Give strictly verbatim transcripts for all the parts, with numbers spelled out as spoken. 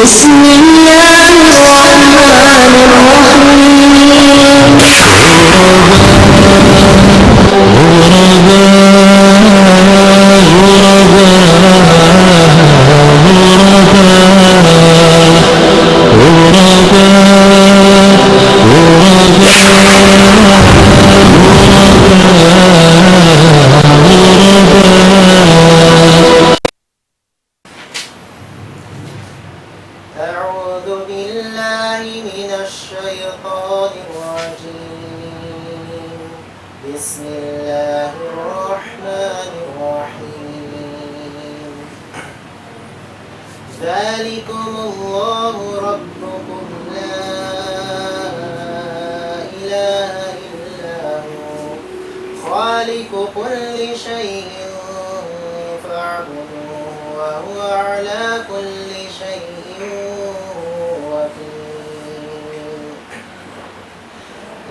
بسم الله الرحمن الرحيم. أعوذ بالله من الشيطان الرجيم. بسم الله الرحمن الرحيم. ذلكم الله ربكم لا إله إلا هو خالق كل شيء فاعبدوه وهو على كل شيء وكيل.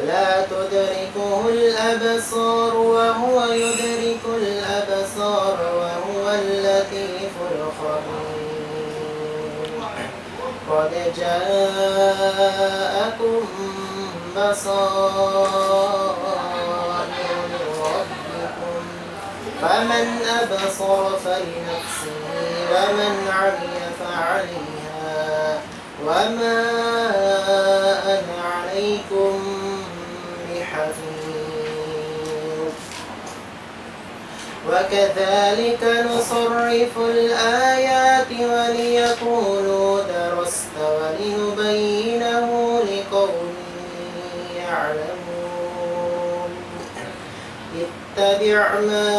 لا تدركه الأبصار وهو يدرك الأبصار وهو اللطيف الخبير. قد جاءكم بصائر من ربكم فمن أبصر فلنفسه ومن عمي فعليها وما أنا عليكم بحفيظ. وكذلك نصرف الآيات وليقولوا درست ولنبينه لقوم يعلمون. اتبع ما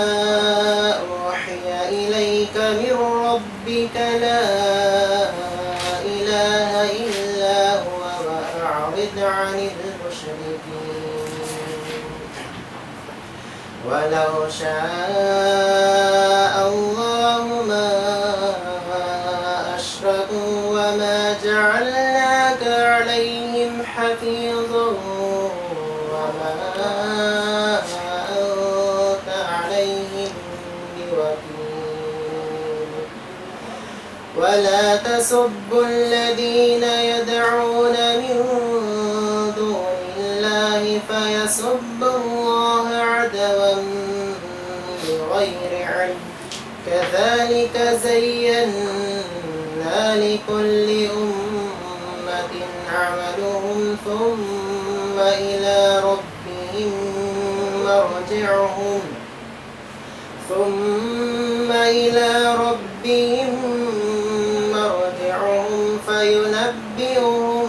أوحي إليك من ربك لا إله إلا هو وأعرض عن المشركين. ولو شاء الله ما أشركوا وما جعلناك عليهم حفيظا وما أنت عليهم بوكيل. ولا تسبوا الذين يدعون من دون الله فيسبوا الله عدوا بغير علم. كذلك زينا لكل أمة عملهم ثم إلى ربهم مرجعهم ثم إلى ربهم مرجعهم فينبئهم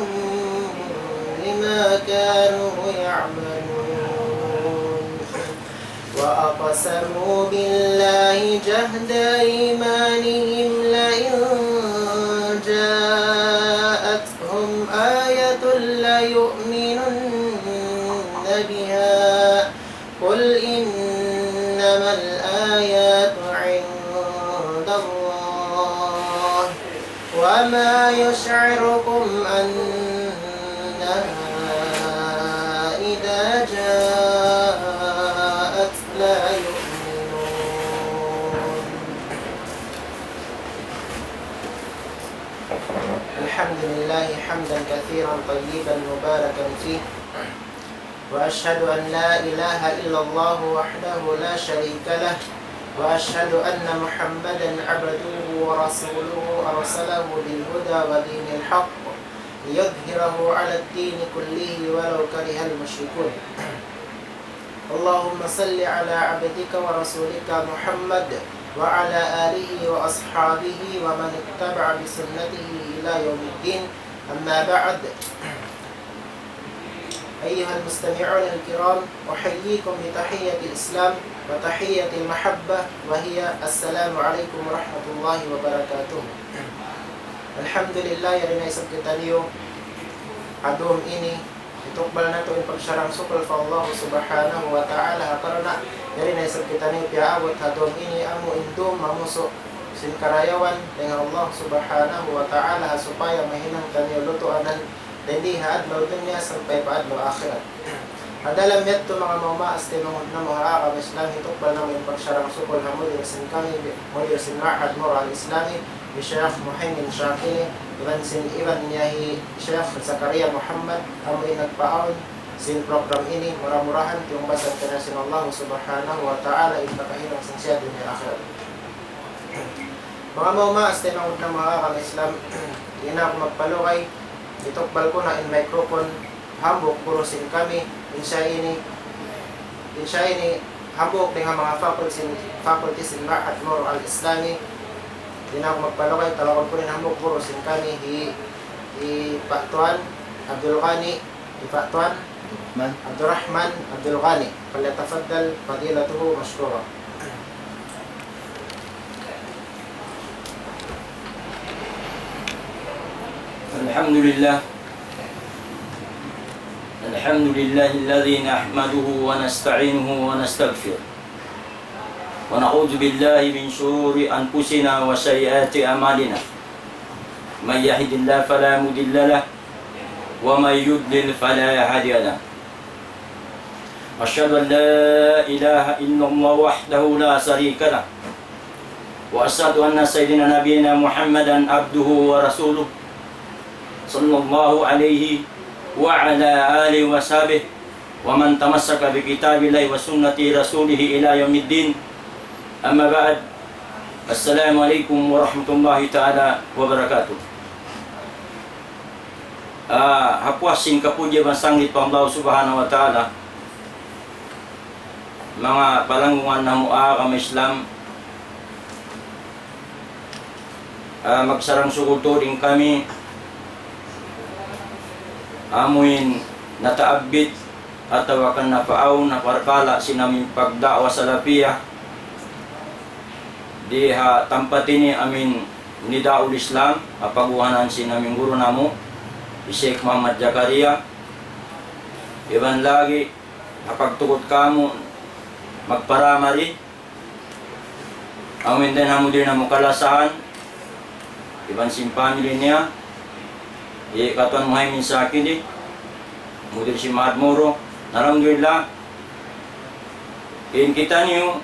بما كانوا يعملون. وأقسموا بالله جهد أيمانهم لئن جاءتهم آية ليؤمنن بها. قل إنما الآيات عند الله وما يشعركم أنها إذا جاءت لا يؤمنون. الحمد لله حمدا كثيرا طيبا مباركا فيه، وأشهد أن لا إله إلا الله وحده لا شريك له، وأشهد أن محمدا عبده ورسوله أرسله بالهدى ودين الحق ليظهره على الدين كله ولو كره المشركون. اللهم صل على عبدك ورسولك محمد وعلى آله وأصحابه ومن اتبع بسنته إلى يوم الدين. أما بعد، أيها المستمعون الكرام، أحييكم بتحية الإسلام وتحية المحبة، وهي السلام عليكم ورحمة الله وبركاته. Alhamdulillah, yari na isab kitaniyu ha dum ini, hitukbal natu' in pagsarang-sukul pa Allah Subhanahu wa Ta'ala, ha karna' yari na isab kitaniyu piyaabut ha dum ini, amu in dum mamusu' sin karayawan dayn ha Allah Subhanahu wa Ta'ala, ha supaya mahinang taniyu lutuanan dayn di ha adlaw dunya sampay pa adlaw akhirat. Ha dalam yadtu manga maas taymanghud namu' ha agama Islam, hitukbal namu' in pagsarang-sukul ha mudir sin kami, mudir sin Ma'had Murra Al-Islami, hi Sheikh Muhaymin Shakili, iban sin iban niya hi Sheikh Zakaria Muhammad, amu in nagpaawn sin program ini, mura-murahan tiyungbasan kaniya sin Allah Subhanahu wa Ta'ala in pagkahinang sin siya dunya akhirat. Manga maas taymanghud namu' ha agama Islam, di' na aku magpalugay, hitukbal ku na in microphone hambuuk guru sin kami, in siya ini, in siya ini, hambuuk dayn ha manga faculty sin, faculty sin Ma'had Murra Al-Islami, di' na aku magpalugay, tawagun ku na in hambuuk guru sin kami, hi, hi Pak Tuan Abdul Ghani, hi Pak Tuan Abdurrahman Abdul Ghani. فليتفضل فضيلته مشكورا. الحمد لله. الحمد لله الذي نحمده ونستعينه ونستغفره، ونعوذ بالله من شرور أنفسنا وسيئات أعمالنا. من يهد الله فلا مضل له، ومن يضلل فلا هادي له. أشهد أن لا إله إلا الله وحده لا شريك له، وأشهد أن سيدنا نبينا محمدا عبده ورسوله، صلى الله عليه وعلى آله وصحبه ومن تمسك بكتاب الله وسنة رسوله إلى يوم الدين. أما بعد، السلام عليكم ورحمة الله تعالى وبركاته. Ah, ha puas sin kapuji iban sanglit pa Allah Subhanahu wa Ta'ala, manga palanggungan namu' ha agama Islam, ah, magsarang-sukul tuud in kami, amuin nataabbit atawa kan napaawn ha parkala' sin amuin pagda'wa salafiyah di ha tampat ini amuin nidaul Islam, ha paguhanan sin amuin guru namu', hi Sheikh Muhammad Zakaria, iban lagi' ha pagtukud kamu' magparamari, amuin dayn ha mudir namu' kalasahan, iban sin family niya, hi Katuan Muhaymin Sakili, mudir sin Ma'had Murra. Alhamdulillah, in kitaniyu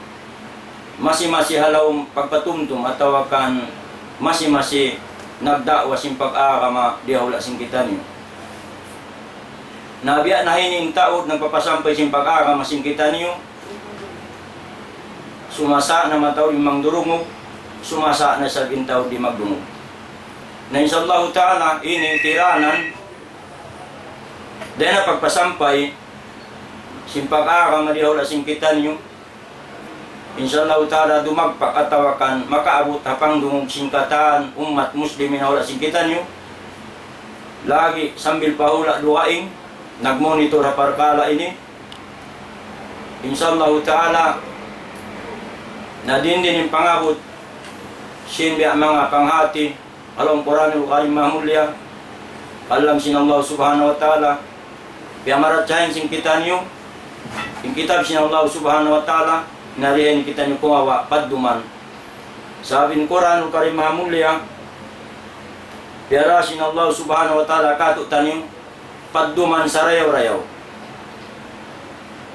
masi-masi ha lawm pagpatumtum atawa kan masi-masi nagda'wa sin pag-agama di ha hula' sin kitaniyu. Na biya' na ini in taud nagpapasampay sin pag-agama sin kitaniyu, sumasa' na mataud in mangdurungug, sumasa' na isab in taud di' magdungug. Na insya Allahu Ta'ala, ini tiranan, dayn ha pagpasampay sin pag-agama di ha hula' sin kitaniyu, insya Allahu Ta'ala dumagpak atawa kan makaabut ha pangdungug sin katan ummat muslimin ha hula' sin kitaniyu. Lagi' sambil pa hula' dugaing, nagmonitor ha parkala' ini. Insya Allahu Ta'ala, na dindin in pangabut sin biya' manga panghati, ha lawm Qur'anul Karim mahmulliya, kalam sin Allah Subhanahu wa Ta'ala, piyamarachahin sin kitaniyu, in kitab sin Allah Subhanahu wa Ta'ala, narihin kitaniyu kumawa' padduman. Sabab in Qur'anul Karim mahmulliya, piyara sin Allah Subhanahu wa Ta'ala kātu'niyu, padduman sarayaw-rayaw.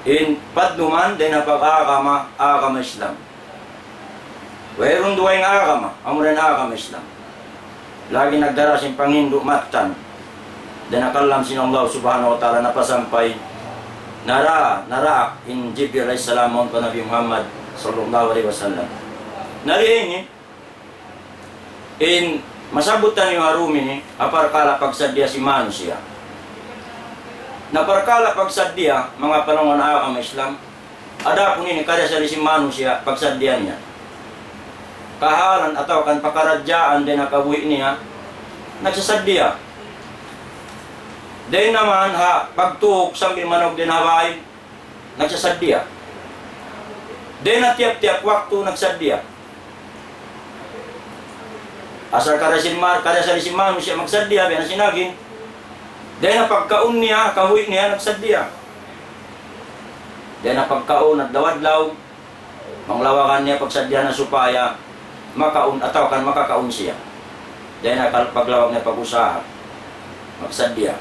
In padduman dayn ha pag-agama, agama Islam. Wayruun dugaing agama, amura in agama Islam. Lagi' nagdara sin panghindu' mattan. Dayn ha kalam sin Allah Subhanahu wa Ta'ala napasampay. Nara, nara in Jibril alayhis salam mawn pa Nabi Muhammad sallallahu alayhi wasallam. Nari ini, in masabbut taniyu ha dum ini, ha parkala' pagsaddiya sin manusiya'. Na parkala' pagsaddiya, manga palanggungan agama Islam, adapun ini karna' sadja sin manusiya', pagsaddiya niya. Kahalan atawa kan pakaradjaan dayn ha kabuhi' niya, nagsasaddiya. Dayn naman ha pagtuuk sambil manaug dayn ha bay, nagsasaddiya. Dayn ha tiyap-tiyap waktu nagsaddiya. Asal karna' sin ma-, karna' sadja sin manusiya' magsaddiya, biya' na sin agi. Dayn ha pagkaun niya, kabuhi' niya, nagsaddiya. Dayn ha pagkaun, adlaw-adlaw, manglawagan niya pagsaddiya na supaya makaun atawa kan makakaun siya. Dayn ha kal-, paglawag niya pag-usaha, magsaddiya.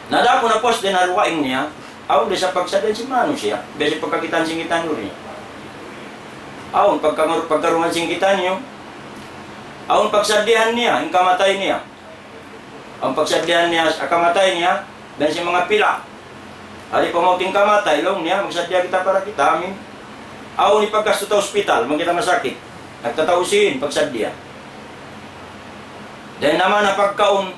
Na adapun na pus dayn ha dugaing niya, Awn da isab pagsaddihan sin manusiya', biya' sin pagkakitaan sin kitaniyu ri. Awn pagka-, pagkarungugan sin kitaniyu. Awn pagsaddihan niya, in kamatay niya. Awn pagsaddihan niya, ha kamatay niya, dayn sin manga pila'. Ari pa maut in kamatay, laung niya, magsaddiya kita para kita, amin. Awn in paggastu ta hospital, bang kita masakit. Nagtatau sin pagsaddiya. Dayn naman ha pagkaun,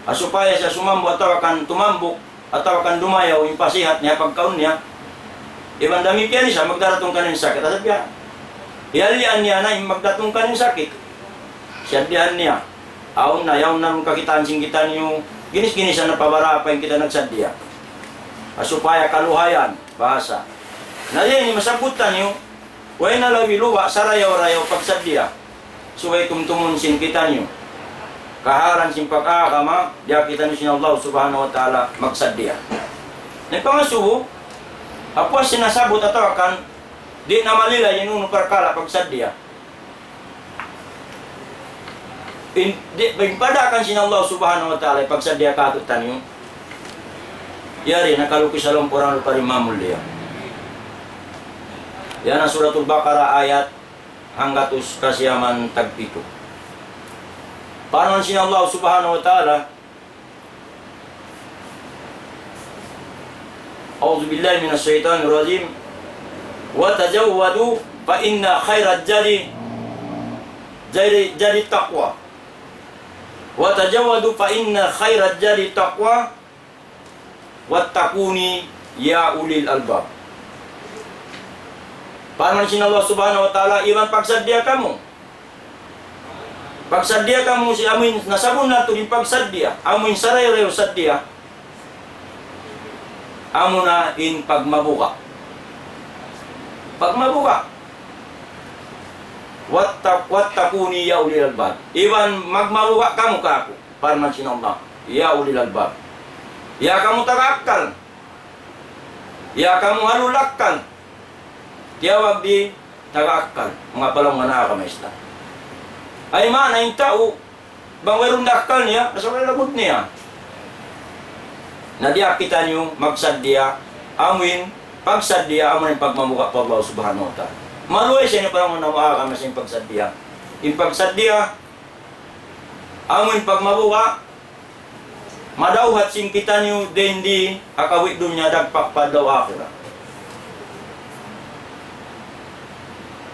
ha supaya siya sumambung atawa kan tumambung, atawa kan dumayaw in pasihat niya pagkaun niya. Iban damikkiyan isab magdaratung kaniya in sakit. Asal biya'. Hiyalian niya na in magdatung kaniya in sakit. Saddihan niya. Awn na, yaun na in kakitaan sin kitaniyu. Ginis-ginisan na pa bara pa in kita nagsaddiya. Ah, supaya kaluhayan, bahasa. Na yan, in masabbut taniyu, way na labi luba', sarayaw-rayaw pagsaddiya. Subay tumtumun sin kitaniyu. Kahalan sin pag-agama, diya kitaniyu sin Allah Subhanahu wa Ta'ala magsaddiya. Na in pangasubu, ha puas sin nasabbut atawa kan, di' na malila in unu parkala' pagsaddiya. In, di', in padaakan sin Allah Subhanahu wa Ta'ala, pagsaddiya kātu'niyu. Yari, nakalukis ha lawm Qur'an, pa rin mamulliya. Yan in Suratul Baqarah ayat hanggatus kasiyaman tagpitu. Parman sin Allah Subhanahu wa Ta'ala, أعوذ بالله من الشيطان الرجيم. وتزودوا فإن خير الزاد، زاد، زاد التقوى. وتزودوا فإن خير الزاد التقوى واتقون يا أولي الألباب. Parman sin Allah Subhanahu wa Ta'ala, iban pagsaddiya kamu. Pagsaddiya kamu sin amuin, na sabunnal tuud in pagsaddiya, amuin sarayaw-rayaw saddiya, amuna in pagmabuga'. Pagmabuga'. واتق-، واتقون يا أولي الألباب. Iban magmabuga' kamu kāku'. Parman sin Allah, يا أولي الألباب. Ya kamu taga akkal. Ya kamu ahlul akkal. Tiyawag di taga akkal, manga palangga' ha agama Islam. Ay maana in tau, bang wayruun da akkal niya, asal wala' lagud niya. Na diya kitaniyu magsaddiya, amuin pagsaddiya, amuin pagmabuga' pa Allah Subhanahu wa Ta'ala. Maluhay sa inyo palangga' ha agama sin pagsaddiya. In pagsaddiya, amuin pagmabuga', madawhat sin kitaniyu dayn di ha kabuhi' dunya dagpak pa adlaw akhirat.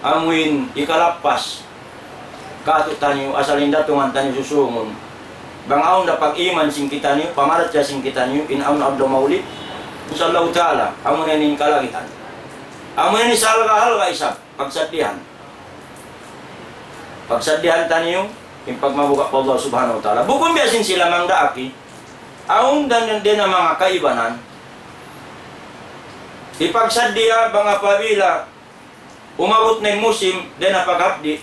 Amuin hikalappas kātu'niyu asal in datungan taniyu susūngun. Bang awn da pag-iman sin kitaniyu, pamaratiyaya sin kitaniyu, in awn adlaw mauli', insya Allah Ta'ala, amu na in kalagihan. Amu na in salga'-halga' isab, pagsaddihan. Pagsaddihan taniyu, in pagmabuga' pa Allah Subhanahu wa Ta'ala. Bukun biya' sin sila mangdaaki, awn da in manga kaibanan. Hipagsaddiya bang apabila umabut na in musim, di' na paghapdi'.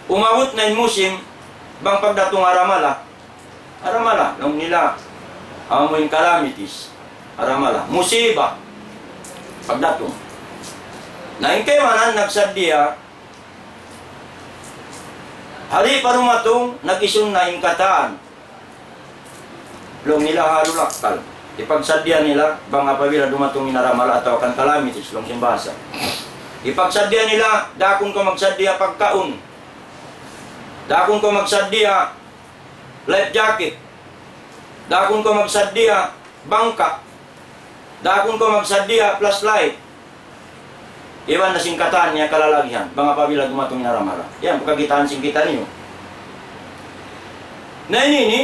Umabut na in musim, bang pagdatung ha ramala. Ha ramala, laung nila, amuin calamities. Ha ramala, musiba. Pagdatung. Na in kaibanan nagsaddiya, ha di' pa dumatung, nag-isun na in katan. Laung nila ha ahlul akkal. Hipagsaddiya nila, bang apabila dumatung in ha ramala atawa kan calamities, laung sin bahasa. Hipagsaddiya nila, daakun kaw magsaddiya pagkaun. Daakun kaw magsaddiya life jacket. Daakun kaw magsaddiya bangka'. Daakun kaw magsaddiya flashlight. Iban na sin katan niya kalalagihan, bang apabila dumatung in ha ramala. Yan, pagkakitaan sin kitaniyu. Na ini, ini,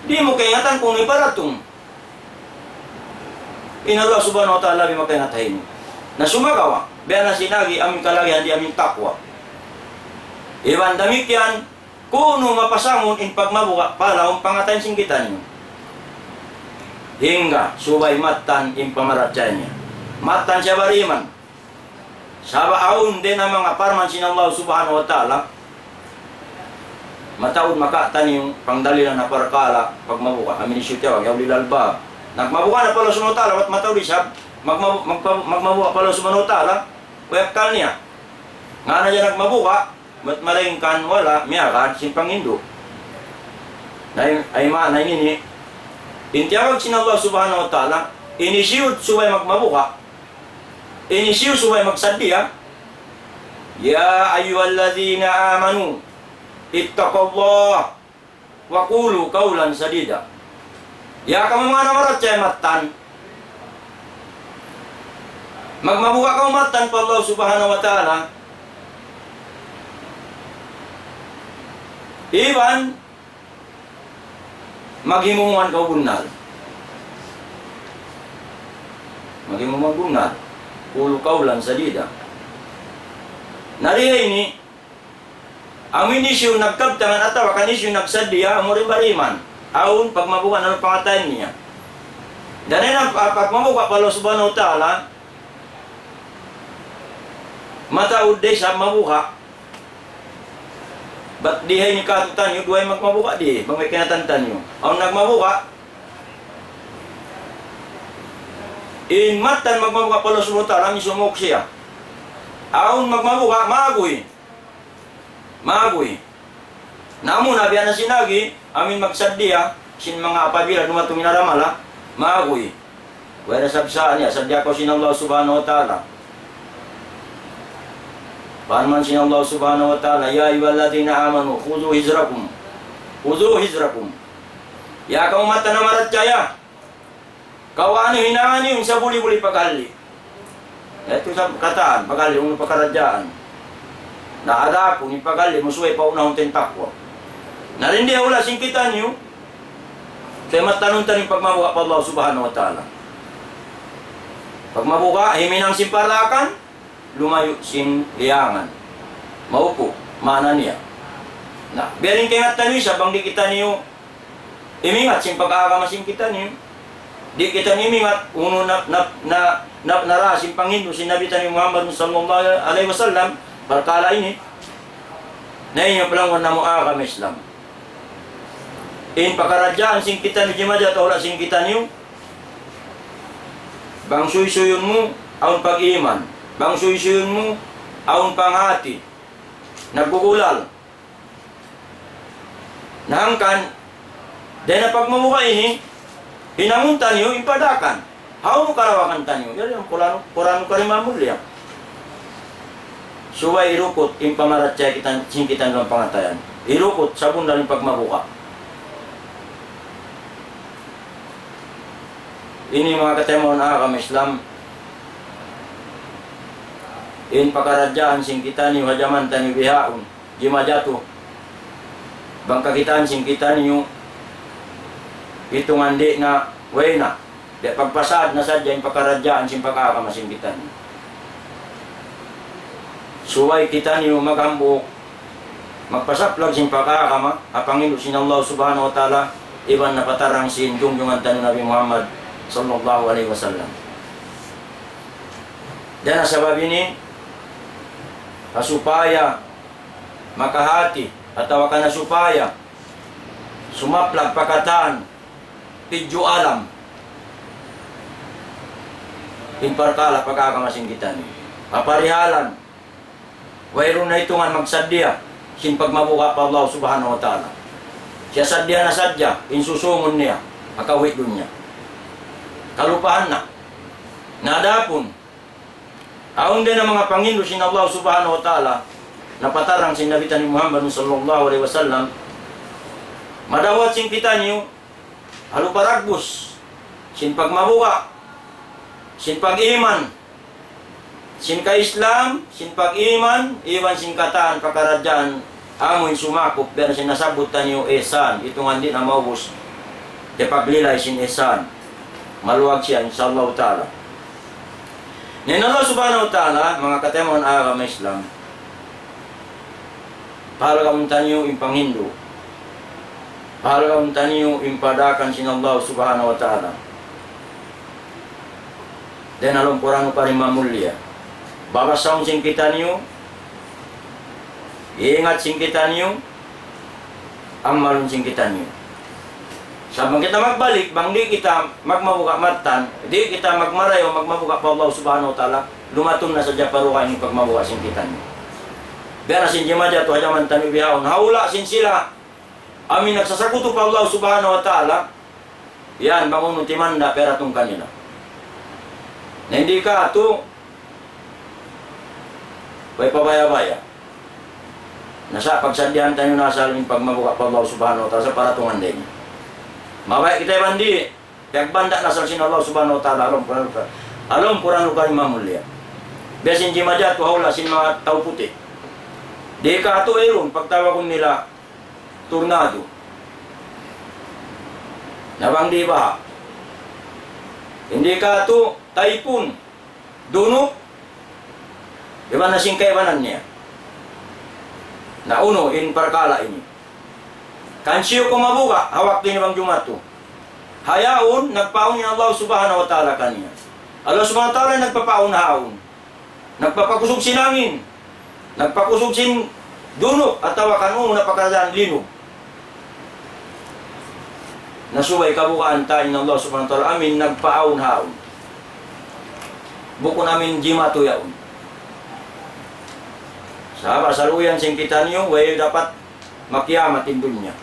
di' mu kaingatan kunu' in paratung. In Allah Subhanahu wa Ta'ala labi makaingat ha ini. Na sumagawa', biya' na sin agi amuin kalagihan di' amuin takwa. Iban damikkiyan, kunu' mapasamun in pagmabuga' pa lawm pangatayan sin kitaniyu. Hangga subay mattan in pamaratsaya niya. Mattan siya bariman. Sabab awn da in manga parman sin Allah Subhanahu wa Ta'ala. Mataud makataniyu pangdalilan ha parkala' pagmabuga'. Amuin hisiyu tiyawag, ya ulil albab. Nagmabuga' na pa Allah Subhanahu wa Ta'ala, bat mataud isab magmabu-, magpa-, magmabuga' pa Allah Subhanahu wa Ta'ala, way akkal niya. Ngān na siya nagmabuga', bat malayngkan wala' miyagad sin panghindu'. Na in, ay maana ini, In tiyawag sin Allah Subhanahu wa Ta'ala, in hisiyu subay magmabuga', in hisiyu subay magsaddiya. يا أيها الذين آمنوا اتقوا الله وقولوا قولا سديدا. Ya kamu manga nagparachaya mattan, magmabuga' kamu mattan pa Allah Subhanahu wa Ta'ala, iban maghimumungan kaw bunnal. Maghimumungan bunnal. قولوا قولا سديدا. Na di ini, amu in hisiyu nagkabtangan atawa kan hisiyu nagsaddiya, amu in bariman. Awn pagmabuga' na pangatayan niya. Dayn ha pa-, pagmabuga' pa Allah Subhanahu wa Ta'ala, mataud da isab mabuga'. Bat di ha ini katu'taniyu, duwa in magmabuga' di, bang may kiyataniyu. Awn nagmabuga', in mattan magmabuga' pa Allah Subhanahu wa Ta'ala, misumuk siya. Awn magmabuga', maguy. Maguy. Na amu na biya' na sin agi, amu in magsaddiya, sin manga apabila dumatung in aramala, maguy. Way da sabsaan niya, saddiya kaw sin Allah Subhanahu wa Ta'ala. Parman sin Allah Subhanahu wa Ta'ala, يا أيها الذين آمنوا خذوا حذركم. خذوا حذركم. Ya kamu mattan nagparachaya. Kaw anu hinangan niyu in sabuli-buli paghalli'. Yadtu sa katān, paghalli', unu pakaradjaan. Na adapun in paghalli', musuway paunahun ta in takwa. Na di' ha hula' sin kitaniyu, kay mattanun ta in pagmabuga' pa Allah Subhanahu wa Ta'ala. Pagmabuga', himinang sin parlākan, lumayu' sin liyangan. Maupu', maana niya. Na, biya' diin kaingatan niyu isab bang di' kitaniyu imingat sin pag-agama sin kitaniyu. Di' kitaniyu imingat, unu na, na, na, na, nara sin panghindu' sin Nabi taniyu Muhammad sallallahu alayhi wasallam, parkala' ini. Na ini in palanguwan namu' agama Islam. In pakaradjaan sin kitaniyu, jimajatu ha hula' sin kitaniyu, bang suysuy mu, awn pag-iman. Bang suysuy mu, awn panghati. Naggugulal. Na hangkan, dayn ha pagmabuga' ini, hinangun taniyu in padaakan. Hawnu karayawan taniyu? Yari in Qur'an, Qur'an Karim amulliya. Subay irukut in pamarachaya kita, sin kita dalam pangatayan. Irukut sabunnal in pagmabuga'. Ini manga kataymanghuran agama Islam. In pakaradjaan sin kitaniyu ha jaman taniyu bihaun. Jimajatu. Bang kakitaan sin kitaniyu, hitungan di' na, way na. Di' pagpasad na sadja in pakaradjaan sin pag-agama sin kitaniyu. Subay kitaniyu maghambuuk, magpasaplag sin pag-agama, ha panghindu' sin Allah Subhanahu wa Ta'ala, iban napatarang sin junjungan taniyu Nabi Muhammad sallallahu alayhi wasallam. Dayn ha sabab ini, ha supaya makahati, atawa kan ha supaya sumaplag pa katan, pidju' alam in parkala' pag-agama sin kitaniyu. Kaparihalan, wayruun na hitungan magsaddiya sin pagmabuga' pa Allah Subhanahu wa Ta'ala. Siya saddiya na sadja in susungun niya, ha kawhi dunya. Kalupahan na. Na adapun, awn dayn ha manga panghindu' sin Allah Subhanahu wa Ta'ala, napatarang sin Nabi taniyu Muhammad sallallahu alayhi wasallam, madawat sin kitaniyu, ha lupa dagbus, sin pagmabuga', sin pag-iman, sin ka-Islam, sin pag-iman, iban sin katan pakaradjaan, amu in sumakup, biya' sin nasabbut taniyu ihsan, hitungan di' na maubus, di' paglilay sin ihsan. Maluag siya, insya Allah Ta'ala. Na in Allah Subhanahu wa Ta'ala, manga kataymanghuran agama Islam, pahalgaun taniyu in panghindu'. Pahalgaun taniyu in padaakan sin Allah Subhanahu wa Ta'ala. Dayn ha lawm Qur'an Karim amulliya. Babasahun sin kitaniyu, iingat sin kitaniyu, amalun sin kitaniyu. Sa' bang kita magbalik, bang di' kita magmabuga' mattan, di' kita magmarayaw, magmabuga' pa Allah Subhanahu wa Ta'ala, lumatun na sadja pa dugaing in pagmabuga' sin kitaniyu. Biya' na sin jimajatu ha jaman taniyu bihaun. Ha hula' sin sila amu in nagsasakutu pa Allah Subhanahu wa Ta'ala, Yan, bang unu timanda, piyaratung kanila. Na in di' katu', way pabaya-baya. Na sa' pagsaddihan taniyu na asal in pagmabuga' pa Allah Subhanahu wa Ta'ala sa' paratungan dayn. Mabaya' kita iban di', piyagbanda' na asal sin Allah Subhanahu wa Ta'ala, ha lawm Qur'an, ha lawm Qur'anul Karim mamulliya. Biya' sin jimajatu ha hula' sin manga tau puti'. Di' katu' irun, pagtawagun nila, tornado. Na bang di' baha'. In di' katu', taypun, dunuk, iban na sin kaibanan niya. Na unu in parkala' ini. Hangkan siyu kumabuga', ha waktu ini bang jumatu. Ha yaun, nagpaawn in Allah Subhanahu wa Ta'ala kaniya. Allah Subhanahu wa Ta'ala nagpapaawn ha yaun. Nagpapakusug sin angin, nagpakusug sin dunuk, atawa kan unu na pakaradjaan linug. Na subay kabugaan ta in Allah Subhanahu wa Ta'ala amin nagpaawn ha yaun. Bukun amin jimatu yaun. Sabab saluyan sin kitaniyu, way dapat makiyamat in dunya.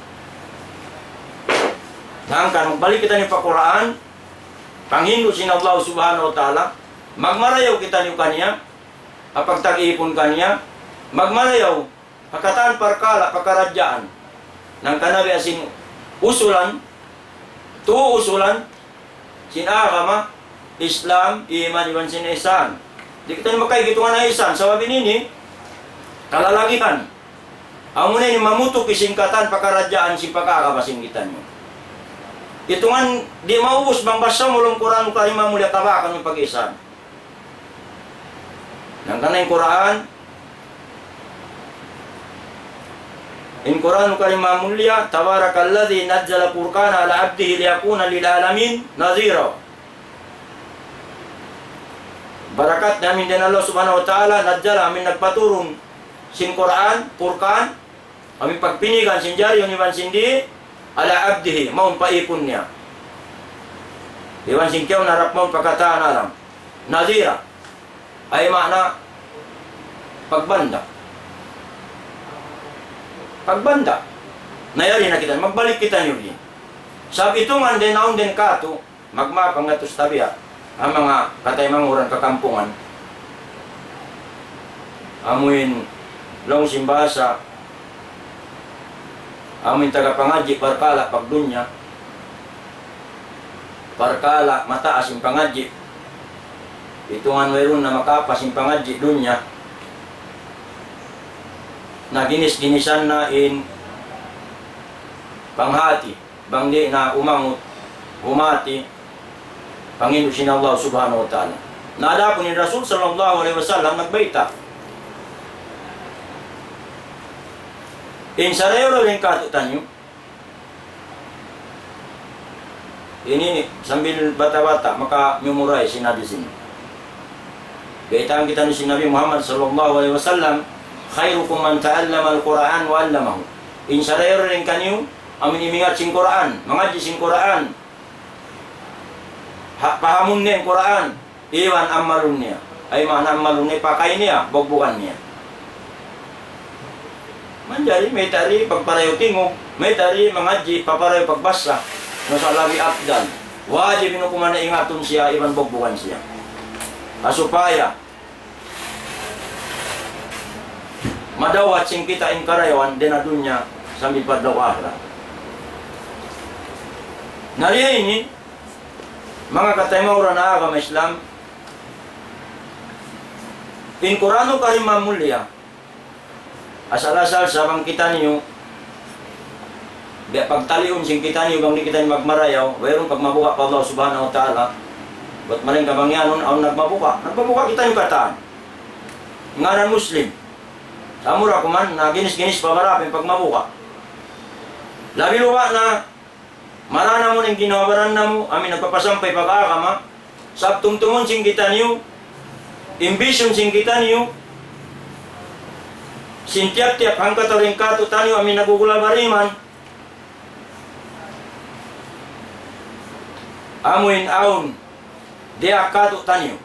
Hangkan magbalik kitaniyu pa Qur'an, panghindu' sin Allah Subhanahu wa Ta'ala, magmarayaw kitaniyu kaniya, ha pagtag-ipun kaniya, magmarayaw, ha katan parkala', pakaradjaan. Hangkan na biya' sin usulan, tu usulan, sin agama, Islam, iman, iban sin ihsan. Di' kitaniyu makaig itungan na ihsan, sabab ini, kalalagihan. Amuna ini mamutuk sin katan pakaradjaan sin pag-agama sin kitaniyu. Itungan di' maubus bang basa mu lawm Qur'anul Karim mamulliya kabakan in pag-ihsan. Hangkan in Qur'an, in Qur'anul Karim mamulliya, تبارك الذي نزل الفرقان على عبده ليكون للعالمين نذيرا. Barakat na amin dayn Allah Subhanahu wa Ta'ala, nazzala amin nagpaturun sin Qur'an, Furqan, amin pagpinigan sin jari, iban sin di', ala abdihi, mawn pa ipun niya. Iban sin kiyaun harap mawn pa katan alam. Nadhira, ay maana, pagbanda'. Pagbanda'. Na yari na kita, magbalik kita niyu di'. Sabab itungan dayn awn dayn katu', magmaap hangatus tabiya', ha manga kataymanghuran kakampungan. Amuin laung sin bahasa, amuin taga pangadji' parkala' pagdunya, parkala' mataas in pangadji'. Itungan wayruun na makapas in pangadji' dunya. Na ginis-ginisan na in panghati. Bang di' na umangut, humati, panghindu' sin Allah Subhanahu wa Ta'ala. Na adapun in Rasul sallallahu alayhi wasallam nagbayta'. In sarayaw-rayaw dayn kātu'niyu, ini sambil bata'-bata', maka-memorize in hadith ini. Baytaan kitaniyu sin Nabi Muhammad sallallahu alayhi wasallam, خيركم من تعلم القرآن وعلمه. In sarayaw-rayaw dayn kaniyu, amuin imingat sin Qur'an, mangadji' sin Qur'an, ha, pahamun niya in Qur'an, iban ammalun niya. Ay maana ammalun niya, pakay niya, bugbugan niya. Manjari, mayta' di' pagparayaw tingug, mayta' di' mangadji', paparayaw pagbasa, na sa' labi afdal. Wajib in hukuman na ingatun siya, iban bugbugan siya. Ha supaya madawhat sin kita in karayawan dayn ha dunya sambil pa adlaw akhirat. Na riya ini, manga kataymanghuran ha agama Islam, in Qur'anul Karim mamulliya, asal-asal sa' bang kitaniyu, biya' pagtaliun sin kitaniyu bang di' kitaniyu magmarayaw, wayruun pagmabuga' pa Allah Subhanahu wa Ta'ala. Bat malayngkan bang yan, awn nagmabuga'. Nagmabuga' kitaniyu katan. Ngaran Muslim. Sa' amura kuman, na ginis-ginis pa marayaw in pagmabuga'. Labi luba' na, marā namu' in ginhawa-baran namu', amuin nagpapasampay pag-agama, sabab tumtumun sin kitaniyu, in vision sin kitaniyu, sin tiyap-tiyap hangkatau dayn kātu'niyu, amuin nagugulal bariman, amuin awn, diyaak kātu'niyu.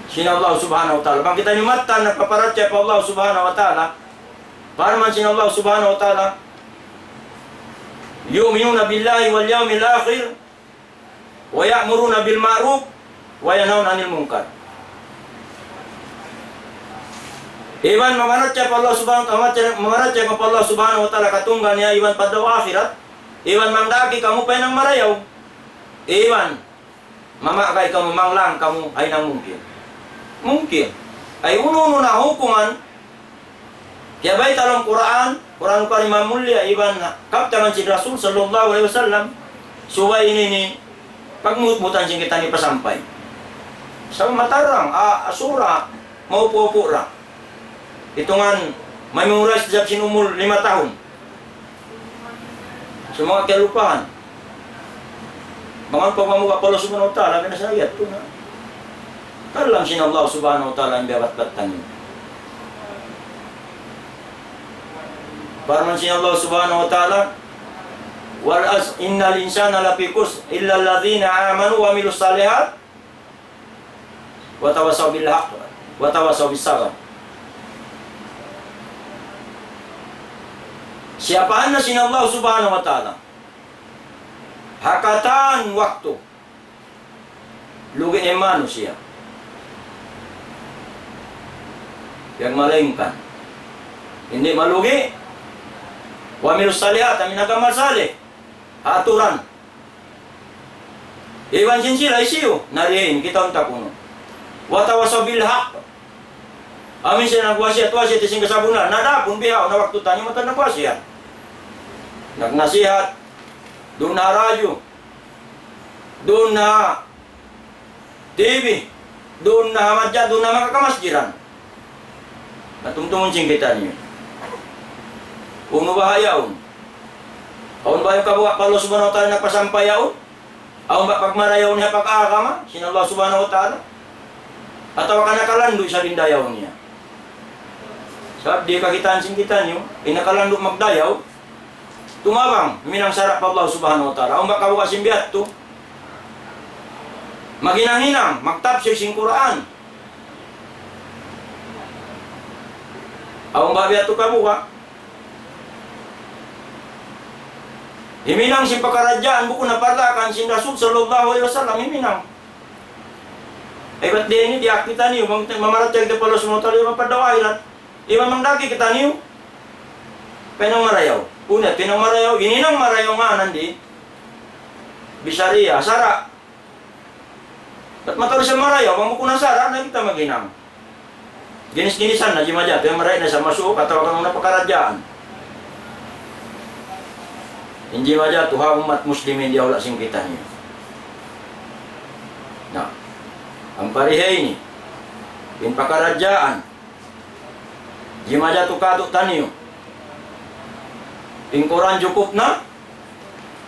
Sin Allah Subhanahu wa Ta'ala. Bang kitaniyu mattan nagpaparachaya pa Allah Subhanahu wa Ta'ala, parman sin Allah Subhanahu wa Ta'ala, يؤمنون بالله واليوم الآخر ويأمرون بالمعروف وينهون عن المنكر. Iban mamarachaya pa Allah Subhanahu wa Ta'ala, mamarachaya, mamarachaya pa Allah Subhanahu wa Ta'ala katunggal niya, iban pa adlaw akhirat, iban mangdaki kamu pa hinang marayaw, iban mamagay kamu, manglang kamu ha hinang mungkir. Mungkir. Ay unu-unu na hukuman, kiyabayta' ha lawm Qur'an, Qur'an Karim mulliya, iban kabtangan sin Rasul sallallahu alayhi wasallam, subay ini ini, pagmutmutan sin kita ini pasampay. Sa' matarang, a, sura, maupu-upu ra. Itungan, memorize isab sin umul lima tahun. Sa' manga kiyalupahan. Bang awn pagmamuga' pa Allah Subhanahu wa Ta'ala, binasayat tu na. Kalam sin Allah Subhanahu wa Ta'ala in biyabatbat taniyu. Parman sin Allah Subhanahu wa Ta'ala, والعصر إن الإنسان لفي خسر إلا الذين آمنوا وعملوا الصالحات وتواصوا بالحق وتواصوا بالصبر. Siyapahan na sin Allah Subhanahu wa Ta'ala ha katan waktu, lugi' in manusiya'. Piyagmalayngkan. Di' malugi'. وعملوا الصالحات, amu in nagamal salih. Ha aturan. Iban sin sila hisiyu, na diin, kitaun ta kunu'. وتواصوا بالحق. Amu in sila nagwasiyat-wasiyat sin kasabunnalan. Na adapun bihaun na waktu taniyu mataud nagwasiyat. Nagnasihat. Duun ha radyo. Duun ha T V, duun na ha madja, duun na ha manga kamasjidan. Na tumtumun sin kitaniyu. Unu baha' yaun? Awn baha' kabuga' pa Allah Subhanahu wa Ta'ala nagpasampay yaun? Awn baha' pagmarayaw niya pag-agama sin Allah Subhanahu wa Ta'ala? Atawa ka nakalandu' sa' in dayaw niya? Sabab di' kakitaan sin kitaniyu, in nakalandu' magdayaw, tumabang, huminang sara' pa Allah Subhanahu wa Ta'ala. Awn ba kabuga' sin biya' yadtu? Maghinang-hinang, magtapsir sin Qur'an. Awn ba biya' yadtu kabuga'? Huminang sin pakaradjaan, bukun na pardakan sin Rasul sallallahu alayhi wasallam, huminang. Ay, bat di' ini, di' akita niyu, bang mamaratiyag kita pa Allah Subhanahu wa Ta'ala, iban pa adlaw akhirat, iban mangdaki kitaniyu. Hinang marayaw. Unu, hinang marayaw, in hinang marayaw ngānan di'. Bisariya, sara'. Bat mataud sa marayaw, bang bukun na sara', na kita maghinang. Ginis-ginisan na, jimajatu, yan marayaw na sa masuuk, atawa kan muna pakaradjaan. In jimajatu, ha ummat muslimin diyahula' sin kitaniyu. Na, amu in parihay ini, in pakaradjaan, jimajatu kātu'niyu. In Qur'an jukup na,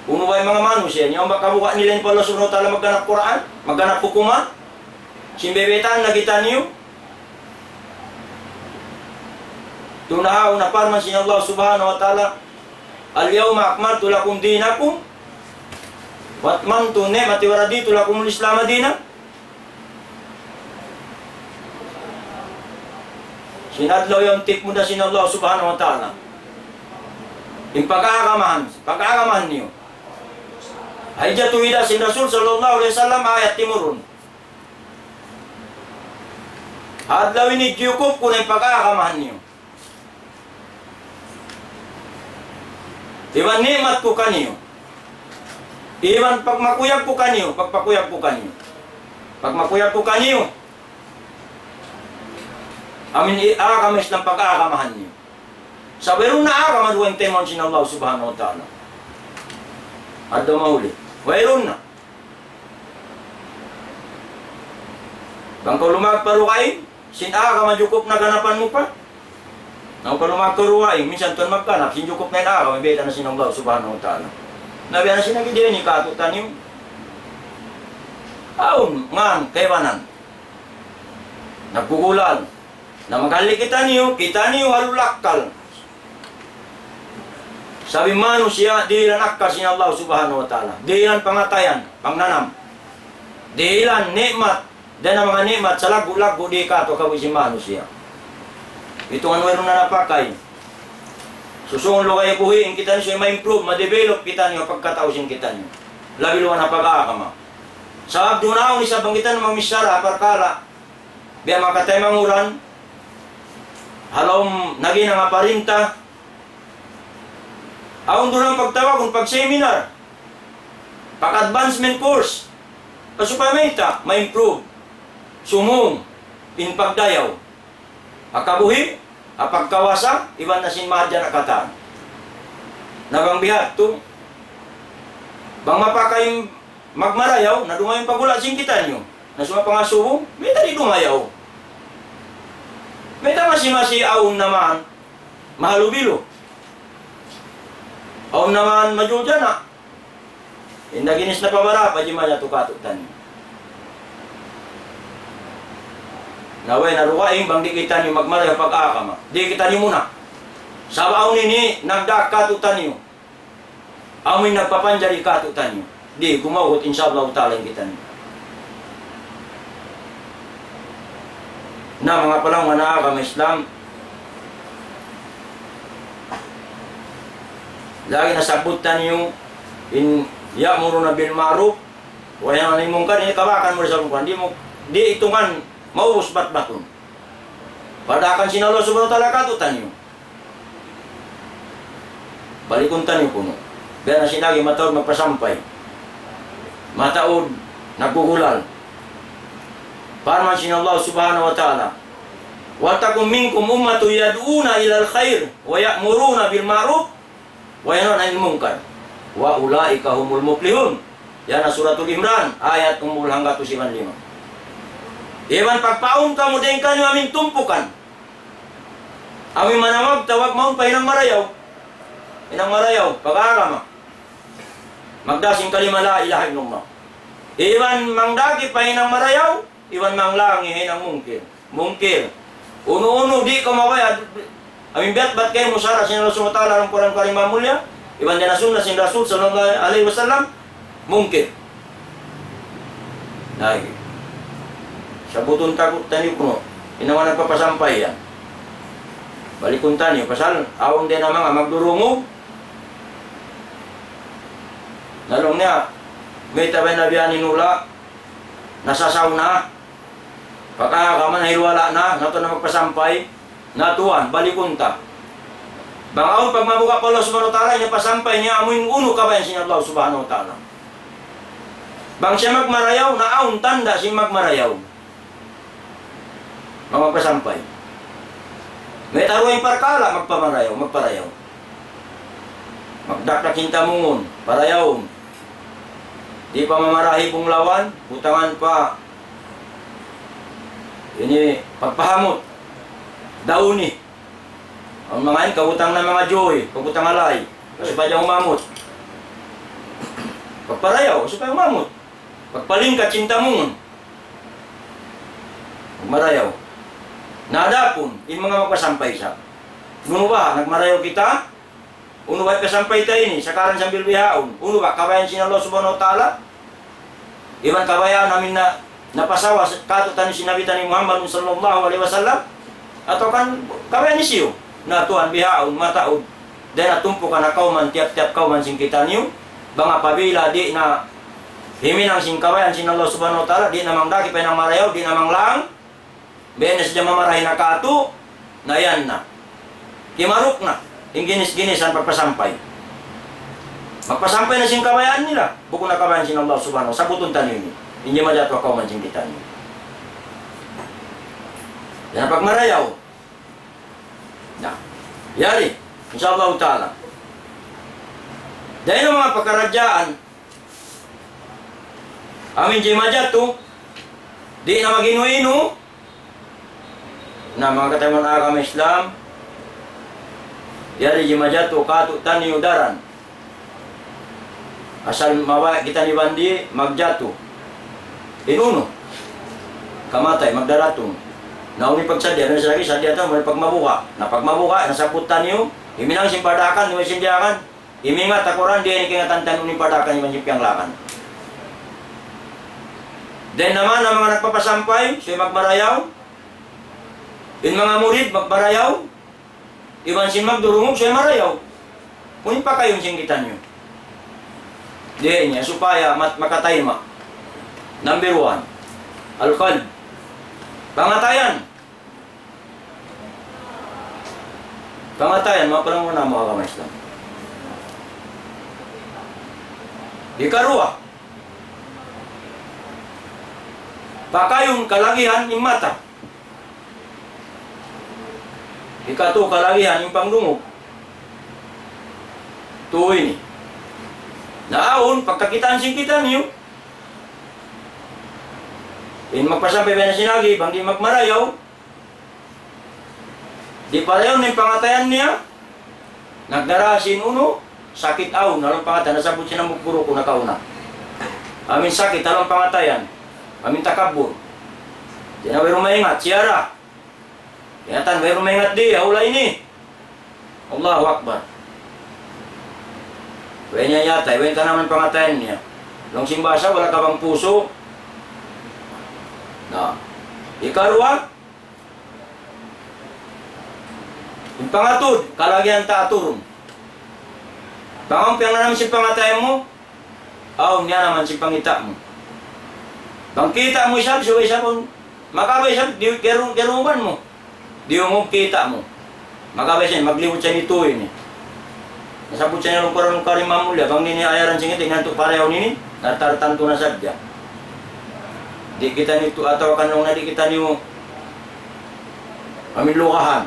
unu ba in manga manusiya', niya awn ba kabuga' nila in pa Allah Subhanahu wa Ta'ala magganap Qur'an, magganap hukuman, sin bebeta' na kitaniyu. Tuud na ha, unu parman sin Allah Subhanahu wa Ta'ala, اليوم أكملت لكم دينكم وأتممت نعمتي ورضيت لكم الإسلام دينا. Sin adlaw yaun tikmud na sin Allah Subhanahu wa Ta'ala in pag-agamahan, pag-agamahan niyu. Ay jatu ida sin Rasul sallallahu alayhi wasallam ayat timurun. Adlaw ini jiyukup ku na in pag-agamahan niyu. Iban ni'mat ku kaniyu. Iban pagmakuyag ku kaniyu, pagpakuyag ku kaniyu. Pagmakuyag ku kaniyu. Amu in i-, agama Islam pag-agamahan niyu. Sa' wayruun na agama dugaing taymaun sin Allah Subhanahu wa Ta'ala. Adlaw mahuli. Wayruun na. Bang kaw lumawag pa dugaing, sin agama jukup na ganapan mu pa. Na bang kaw lumawag pa dugaing, minsan tuwan magganap, sin jukup na in agama, biyayta' na sin Allah Subhanahu wa Ta'ala. Na biya' na sin nagdihil ini kātu'niyu. Awn, ngan, kaibanan. Naggugulal. Na maghali kitaniyu, kitaniyu halul akkal. Sabab in manusiya' dihilan akkal sin Allah Subhanahu wa Ta'ala. Dihilan pangatayan, pangnanam. Dihilan ni'mat. Dayn ha manga ni'mat salaggu'-laggu' di' katu' kabuhi' sin manusiya'. Itungan wayruun na napakay. Susungun lugay buhi' in kitaniyu, subay ma-improve, ma-develop kitaniyu, pagkatau sin kitaniyu. Labi luwa na pag-agama. Sabab duun awn isab bang kitaniyu mamichara, parkala', biya' makatay manguran, halaum nagina nga parinta, awn duun pagtawagun, pag-seminar, pag-advancement course, supaya mayta', ma-improve, sumung, in pagdayaw. Ha kabuhi', ha pagkawasa, iban na sin mahadjana' katan. Na bang biya' hādtu, bang mapakay magmarayaw, na dumayaw in paghula' sin kitaniyu. Na sumapangasubu, mayta' di' dumayaw. Mayta' masi-masi awn naman, mahalubilu. Awn naman, majujana. Inda ginis na pabara pa jimaya tu katu' taniyu. Na way na dugaing bang di' kitaniyu magmarayaw pag-agama. Di' kitaniyu muna. Sabab awn ini nagdaak katu' taniyu. Amu in nagpapanjari katu' taniyu. Di' gumawhut, insya Allah ta'ala, in kitaniyu. Na manga palangga' ha agama Islam, lagi' nasabbut taniyu in يأمرون بالمعروف وينهون عن المنكر, ini kabakan mu ri sa' bukun. Di' mu, di' itungan maubus batbatun. Padaakan sin Allah Subhanahu wa Ta'ala katu' taniyu. Balikun taniyu kunu'. Biya' na sin agi mataud magpasampay. Mataud naggugulal. Parman sin Allah Subhanahu wa Ta'ala, ولتكن منكم أمة يدعون إلى الخير ويأمرون بالمعروف وينهون عن المنكر وأولئك هم المفلحون. Yan na Suratul Imran, ayat umbul hangga tu siban lima. Iban pagpaawn kamu dayn kaniyu amu in tumpukan. Amu in manawag, tawag mawn pa hinang marayaw. Hinang marayaw, pag-agama. Magdā sin kalima la ilaha illallah. Iban mangdaki pa hinang marayaw, iban manglang hinang mungkir. Mungkir. Unu-unu di' kaw mabaya', amu in biya' bat kaymu sara' sin Allah Subhanahu wa Ta'ala ha Qur'an Karim mamulya, iban dayn ha sunna sin Rasul sallallahu alayhi wasallam, mungkir. Na, sabbutun ta ku-, taniyu kunu', in manga nagpapasampay yan. Balikun taniyu, pasal awn dayn ha manga magdurungug. Na laung niya, mayta' ba in nabihan in hula', nasasaw na. Pag-agama na, hiluhala' na, natu' na magpasampay, na tuwan, balikun ta. Bang awn pagmabuga' pa Allah Subhanahu wa Ta'ala, in pasampay niya amu in unu kabayaan sin Allah Subhanahu wa Ta'ala. Bang siya magmarayaw, na awn tanda' sin magmarayaw. Manga magpasampay. Mayta' duwa in parkala', magpamarayaw, magparayaw. Magdakdak in tamungun, parayawun. Di' pa mamarahi bunglawan, butangan pa ini pagpahamut. Dauni. Awn manga yan, kabutang na manga joy, kabutang alay. Supaya umamut. Pagparayaw, supaya umamut. Pagpalingkat sin tamungun. Magmarayaw. Na adapun, in manga magpasampay sa. Unu ba, nagmarayaw kita? Unu ba in pasampay ta ini, sakaran sambil bihaun? Unu ba, kabayaan sin Allah Subhanahu wa Ta'ala? Iban kabayaan amu in na, napasawa s-, katu' taniyu sin Nabi taniyu Muhammad sallallahu alayhi wasallam? Atawa kan kabayaan hisiyu? Na tuwan bihaun, mataud. Dayn ha tumpukan ha kawman, tiyap-tiyap kawman sin kitaniyu. Bang apabila di' na himinang sin kabayaan sin Allah Subhanahu wa Ta'ala, di' na mangdaki pa hinang marayaw, di' na manglang, biya' na sadja mamarahi na katu', na yan na. Kimaruk na in ginis-ginisan pagpasampay. Magpasampay na sin kabayaan nila, bukun na kabayaan sin Allah Subhanahu wa Ta'ala. Sabbutun taniyu ini. In jimatu ha kawman sin kitaniyu. Yan pagmarayaw. Na. Yari. Insya Allah Ta'ala. Dayn ha manga pakaradjaan, amu in jimatu, di' na mag-inu-inu. Na, manga kataymanghuran ha agama Islam, yari jimatu katu' taniyu daran. Asal mabaya' kitaniyu bang di' magjatu. In unu? Kamatay, magdaratung. Na unu in pagsadiya, na sadja sadja ta, unu in pagmabuga'. Na pagmabuga', nasabbut taniyu, himinang sin padaakan, unu in sin diyakan. Imingat ha Qur'an, di' ini kaingatan taniyu in padaakan iban sin piyanglangan. Dayn naman ha manga nagpapasampay, subay magmarayaw. In manga murid, magmarayaw. iban sin magdurungug, subay marayaw. Unu in pakayun sin kitaniyu? Di' niya, supaya mat-, makatayma'. Number one, al-qalb. Pangatayan. Pangatayan, mapalanguna mu agama Islam. Ikaruwa, pakayun kalagihan in mata. Ikatu, kalagihan in pangdungug. Tuu ini. Na awn, pagkakitaan sin kitaniyu. In magpasampay biya' na sin agi, bang di' magmarayaw, di' parayaw in pangatayan niya, nagdara sin unu, sakit awn, ha lawm pangatayan, nasabbut sin hambuuk guru ku nakauna. Amu in sakit, ha lawm pangatayan, amu in takabbur. Di' na wayruun maingat, siya ra. Kiyatan, wayruun maingat di', ha hula' ini. Allahu Akbar. Way niya yatay, way tanaman pangatayan niya. Laung sin bahasa, wala' ka bang pusu'? Na. Ikaruwa, in pangatud, kalagihan ta aturun. Bang awn piyangnanam sin pangatayan mu, awn niyanaman sin pangita' mu. Bang kita' mu isab, subay isab, makabay isab, di', garu-, garungugan mu. Diyungug kita' mu. Makabay siya, maglibut siya nitu ini. Nasabbut siya na Al-Quran Karim mamulya, bang ini ayaran sin kita, inantu parayaw ini, natartantu na sadja. Di' kita nitu atawa kan laung na di' kitaniyu maminlugahan.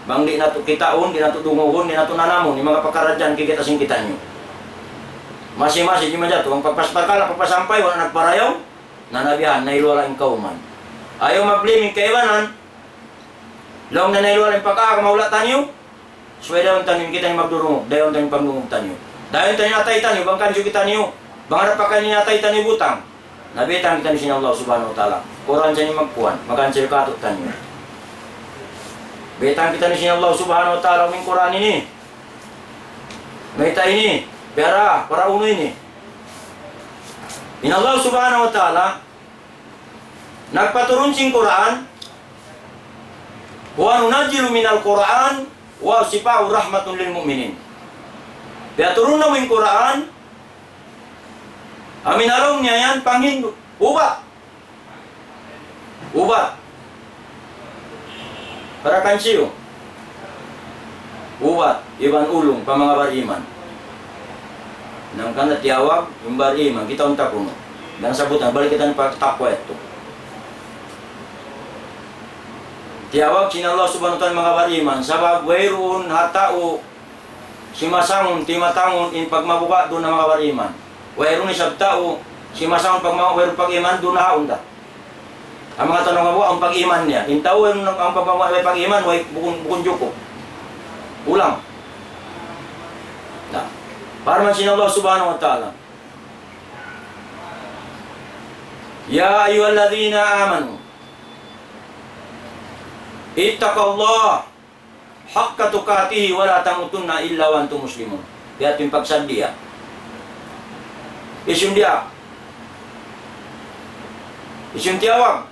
Bang di' natu' kitaun, di' natu' dungugun, di' natu' nanamun, in manga pakaradjaan kikita' sin kitaniyu. Masi-masi di' majatu, bang pagpas-, parkala' pagpasampay, wala' nagparayaw, nanabihan, nailuwala in kawman. Ayaw mag-blame in kaibanan, laung na nailuwala in pagkaagama hula' taniyu, subay dayaw taniyu in kitaniyu magdurungug, dayaw taniyu in pangdungug taniyu. Dayaw taniyu in atay taniyu, bang kansi kitaniyu, bang harap pa kaniya in atay taniyu butang. Na biyaytaan kitaniyu sin Allah Subhanahu wa Ta'ala. Quran sa ini magkuan, mag-answer kātu'niyu. Biyaytaan kitaniyu sin Allah Subhanahu wa Ta'ala, amu in Quran ini. Mayta' ini, biya' da, para unu ini. In Allah Subhanahu wa Ta'ala, nagpaturun sin Quran, وَنُنَزِّلُ مِنَ الْقُرْآنِ مَا هُوَ شِفَاءٌ وَرَحْمَةٌ لِلْمُؤْمِنِينَ. Piyaturun namu' in Quran, amu in ha lawm niya yan panghindu', ubat. Ubat. Para kansiyu? Ubat, iban ulung, pa manga bariman. Hangkan na tiyawag, in bariman, kitaun ta kunu'. Dayn ha sabbutan, balik kita pa taqwa yadtu. Tiyawag sin Allah Subhanahu wa Ta'ala manga bariman, sabab wayruun ha tau simasangun, timatangun in pagmabuga' duun ha manga bariman. Wayruun isab tau simasangun pagma-, wayruun pag-iman duun ha haun da. Amu in tau nagmabuga' in pag-iman niya. In tau wayruun pag-, pag-, pag-iman, way bukun, bukun jukup. Kulang. Na. Parman sin Allah Subhanahu wa Ta'ala, يَا أَيُّهَا الَّذِينَ آمَنُوا اتَّقُوا اللَّهَ حَقَّ تُقَاتِهِ وَلَا تَمُوتُنَّ إِلَّا وَأَنْتُمْ مُسْلِمُونَ. Hāti in pagsaddiya. Hisiyu in diya? Hisiyu in tiyawag?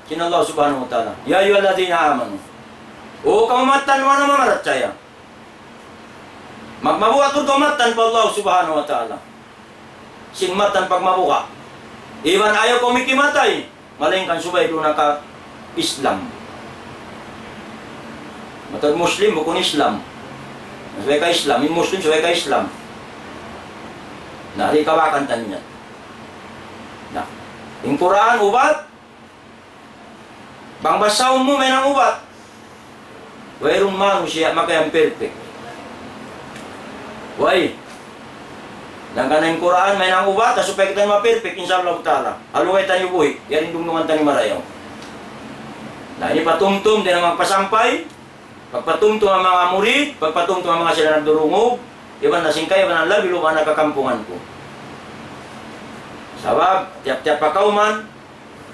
Sin Allah Subhanahu wa Ta'ala. يَا أَيُّهَا الَّذِينَ آمَنُوا. O kamu mattan manga nagparachaya. Magmabuga' tuud kamu mattan pa Allah Subhanahu wa Ta'ala. Sin mattan pagmabuga'. Iban ayaw kamu mikimatay, malaingkan subay duun ha ka-Islam. Mattan Muslim, bukun Islam. Subay ka-Islam, in Muslim subay ka-Islam. Na, di' kabakan taniya. Na, in Quran, ubat, bang basahun mu, mahinang ubat. Wayruun manusiya' makajari perfect. Way. Hangkan in Quran, mahinang ubat, ha supaya kita ma-perfect, insya Allah Ta'ala. Haluhay taniyu buhi', yari in dungdungan taniyu marayaw. Na, ini patumtum, dayn ha manga pagpasampay, pagpatumtum ha manga murid, pagpatumtum ha manga sila nagdurungug, iban na sin kaibanan labi luba' na kakampungan ku. Sabab, tiyap-tiyap pakawman,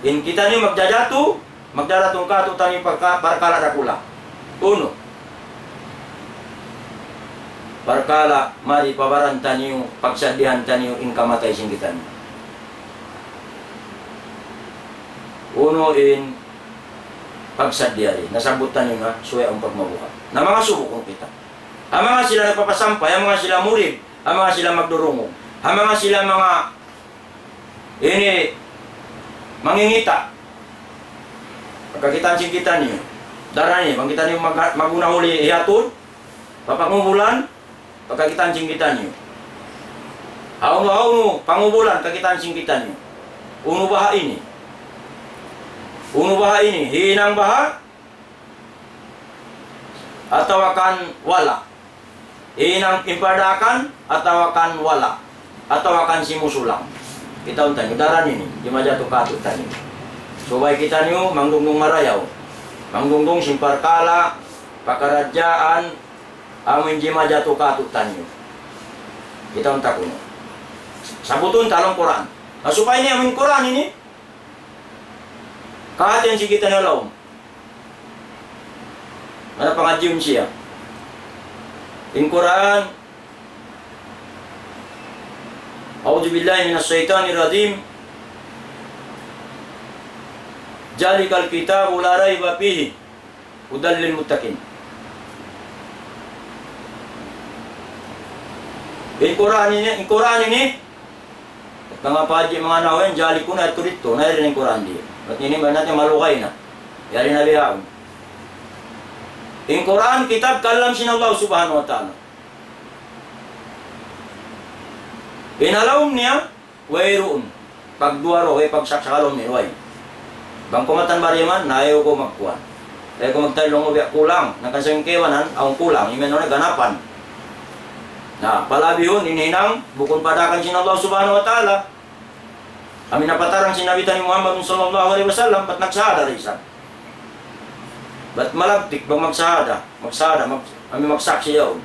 in kitaniyu magjajatu, magdatung kātu'niyu parka-, parkala' dakula'. Unu? Parkala' mari pa baran taniyu, pagsaddihan taniyu in kamatay sin kitaniyu. Unu in pagsadja yari, nasabbut taniyu na subay awn pagmabuga'. Na manga subu' kunu' kita. Ha manga sila nagpapasampay, ha manga sila murid, ha manga sila magdurungug, ha manga sila manga ini mangingita'. Pagkakitaan sin kitaniyu, daran ini, bang kitaniyu mag-, maguna huli hiyatud, papangubulan, pagkakitaan sin kitaniyu. Hawnu-hawnu pangubulan kakitaan sin kitaniyu. Unu baha' ini? Unu baha' ini? Hinang baha'? Atawa kan wala'? Hinang in pardaakan atawa kan wala'? Atawa kan simusulang? Kitaun taniyu, daran ini, di' majatu katu' taniyu. Subay kitaniyu mangdungdung marayaw. Mangdungdung sin parkala', pakaradjaan, amu in di' majatu katu' taniyu. Kitaun ta kunu'. Sabbutun ta laung Qur'an. Na supaya ini amu in Qur'an ini, kahatihan sin kitaniyu ha lawm. Mana pangadjiun siya. In Qur'an, أعوذ بالله من الشيطان الرجيم. ذلك الكتاب لا ريب فيه هدى للمتقين. In Qur'an ini, in Qur'an ini, manga pa hadji manga nahu yan, jali ku na yadtu didtu, na yari na in Qur'an di'. Bat ini ba natin malugay na. Yari na bihaun. In Qur'an, kitab kalam sin Allah Subhanahu wa Ta'ala. In ha lawm niya, wayruun pagduwa-ruwa, way pagsaksak ha lawm niya, way. Bang kaw matan bariman, na ayaw kaw magkuwan. Ayaw kaw magtayllung biya' kulang. Na kan sa kaibanan, awn kulang, imiyan na ganapan. Na, palabihun, in hinang, bukun pa daakan sin Allah Subhanahu wa Ta'ala. Amu in napatarang sin Nabi taniyu Muhammad sallallahu alayhi wasallam, bat nagsahada da isab. Bat malagtik bang magsahada, magsahada, mag-, amu in magsaksi' yaun.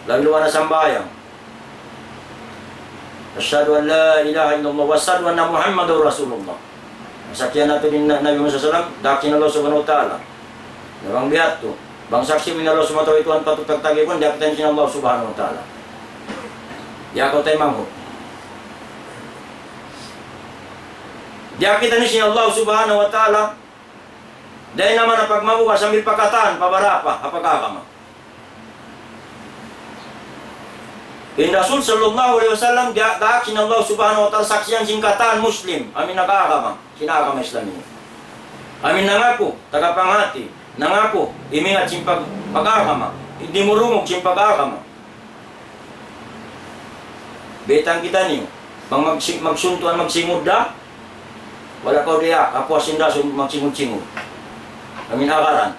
Labi luwa na sambahayang. أشهد أن لا إله إلا الله وأشهد أن محمدا رسول الله. Saksian natu' in Na-, Nabi Muhammad sallallahu alayhi wasallam, daak sin Allah Subhanahu wa Ta'ala. Na bang biya' hādtu, bang saksi' mu in Allah Subhanahu wa Ta'ala, way Tuhan patut pagtagipunan, daak sin Allah Subhanahu wa Ta'ala. Di' kaw taymanghud. Daak sin Allah Subhanahu wa Ta'ala, dayn ha manga pagmabuga' sambil pa katan, pa barapa, ha pag-agama. In Rasul sallallahu alayhi wasallam, diya-, daak sin Allah Subhanahu wa Ta'ala saksian sin katan Muslim, amu in nag-agama, sin agama Islam ini. Amu in nangaku, tagapanghati, nangaku, imingat sin pag-, pag-agama, dimurungug sin pag-agama. Baytaan kitaniyu, bang magsi-, magsuntuan, magsingud da, wala' kaw diya, kapuas sin da sun-, magsingud-singud. Amu in agaran.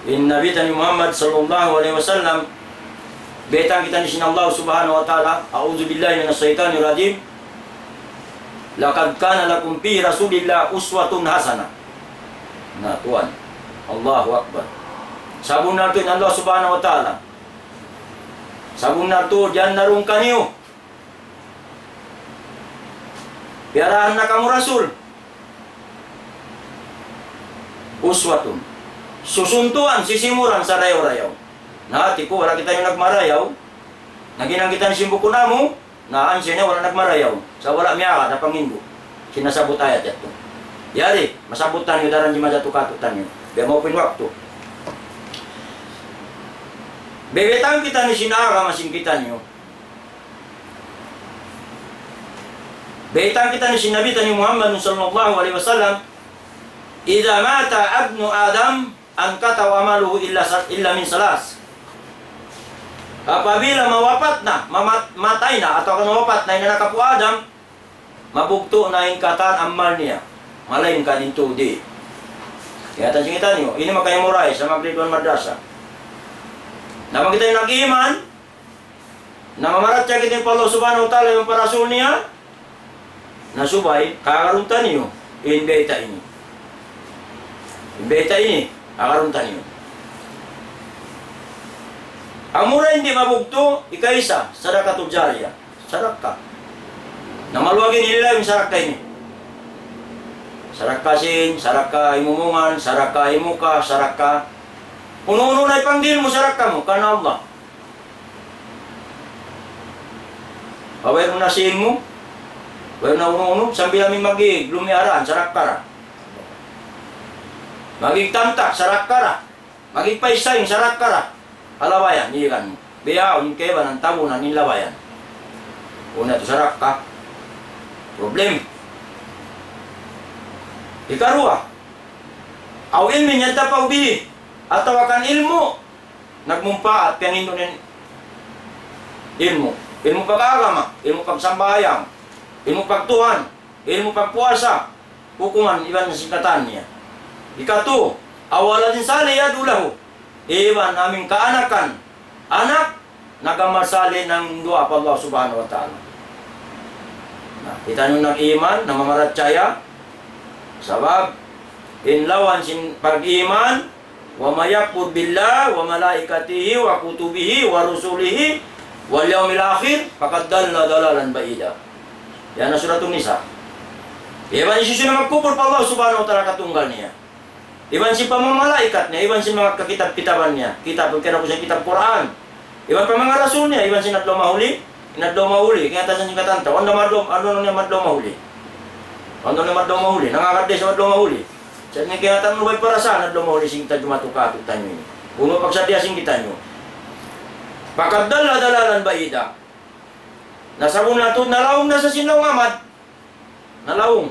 In Nabi taniyu Muhammad sallallahu alayhi wasallam, baytaan kitaniyu sin Allah Subhanahu wa Ta'ala, أعوذ بالله من الشيطان الرجيم. لقد كان لكم في رسول الله أسوة حسنة. Na, tuwan. Allahu Akbar. Sabunnal tuud in Allah Subhanahu wa Ta'ala. Sabunnal tuud, diyan na duun kaniyu. Piyarahan na kamu Rasul. Uswatun. Susuntuan, sisimuran sarayaw-rayaw. Na, hati ku, wala' kitaniyu nagmarayaw. Naghinang kita sin bukun namu', na ansi niya wala' nagmarayaw. Sa' wala' miyara na pangindu'. Sin nasabbut ayat yadtu. Yari, masabbut taniyu daran di' majatu katu' taniyu. Biya' maupin waktu. Baytaan kitaniyu sin agama sin kitaniyu. Baytaan kitaniyu sin Nabi taniyu Muhammad sallallahu alayhi wasallam, إذا مات ابن آدم انقطع عمله إلا س-، إلا من ثلاث. Apabila mawapat na, mamat-, matay na, atawa kan mawapat na in anak apu' Adam, mabugtu' na in katan amal niya. Malaingkan in tū di'. Ingatan sin kitaniyu, ini maka-memorize ha manga grade one madrasa. Na bang kita nag-iman, na mamarachaya kita pa Allah Subhanahu wa Ta'ala iban pa Rasul niya, na subay, kakaruntan niyu, in bayta' ini. In bayta' ini, kakaruntan niyu. Amura in di' mabugtu', ikaisa, sadaqatul jariyah. Sadaka. Na maluag in ila in sadaka ini. Sadaka sin, sadaka imumungan, sadaka imuka, sadaka. Unu-unu na ipangdihil mu sadaka mu, karna' Allah. Pawayruun na sin mu, Way na unu-unu, sambil amin magig, lumiaran, sarakka ra. Magig tamtak, sarakka ra. Magig paisayng, sarakka ra. Halawayan, iran mu. Biya' in kaibanan tabunan in lawayan. Unu yadtu sarakka. Problem. Ikaruwa, أو علم ينتفع به, atawa kan ilmu' nagmumpaat, piyangindu' niya in ilmu'. Ilmu' pag-agama, ilmu' pagsambahayang, ilmu' pagtuhan, ilmu' pagpuasa, hukuman iban sin katan niya. Ikatu, أو ولد صالح يدعو له, iban amin kaanakan, anak, nag-amal salih nangduwaa pa Allah Subhanahu wa Ta'ala. Na, kitaniyu nag-iman, namamarachaya, sabab in lawan sin pag-iman, ومن يكفر بالله وملائكته وكتبه ورسله واليوم الآخر فقد ضل ضلالا بعيدا. Yan na Suratun Nisa. Iban hisiyu-siyu na magkupur pa Allah Subhanahu wa Ta'ala katunggal niya. Iban sin manga malaikat niya, iban sin manga kakitab-kitaban niya. Kitab, kaya na ku sa kitab Qur'an. Iban pa manga rasul niya, iban sin adlaw mahuli, in adlaw mahuli, kaya tasan sin katan tau. Unu na adlaw, unu na adlaw mahuli. Unu na adlaw mahuli, nangakat di sa adlaw mahuli. Sa' ini kaya tanu bay para sa adlaw mahuli sin kita jumatu kātu'niyu ini. Unu pagsadiya sin kitaniyu. فقد ضل ضلالا بعيدا. Na sabunnal tuud nalaung na sa sin laung amad. Nalaung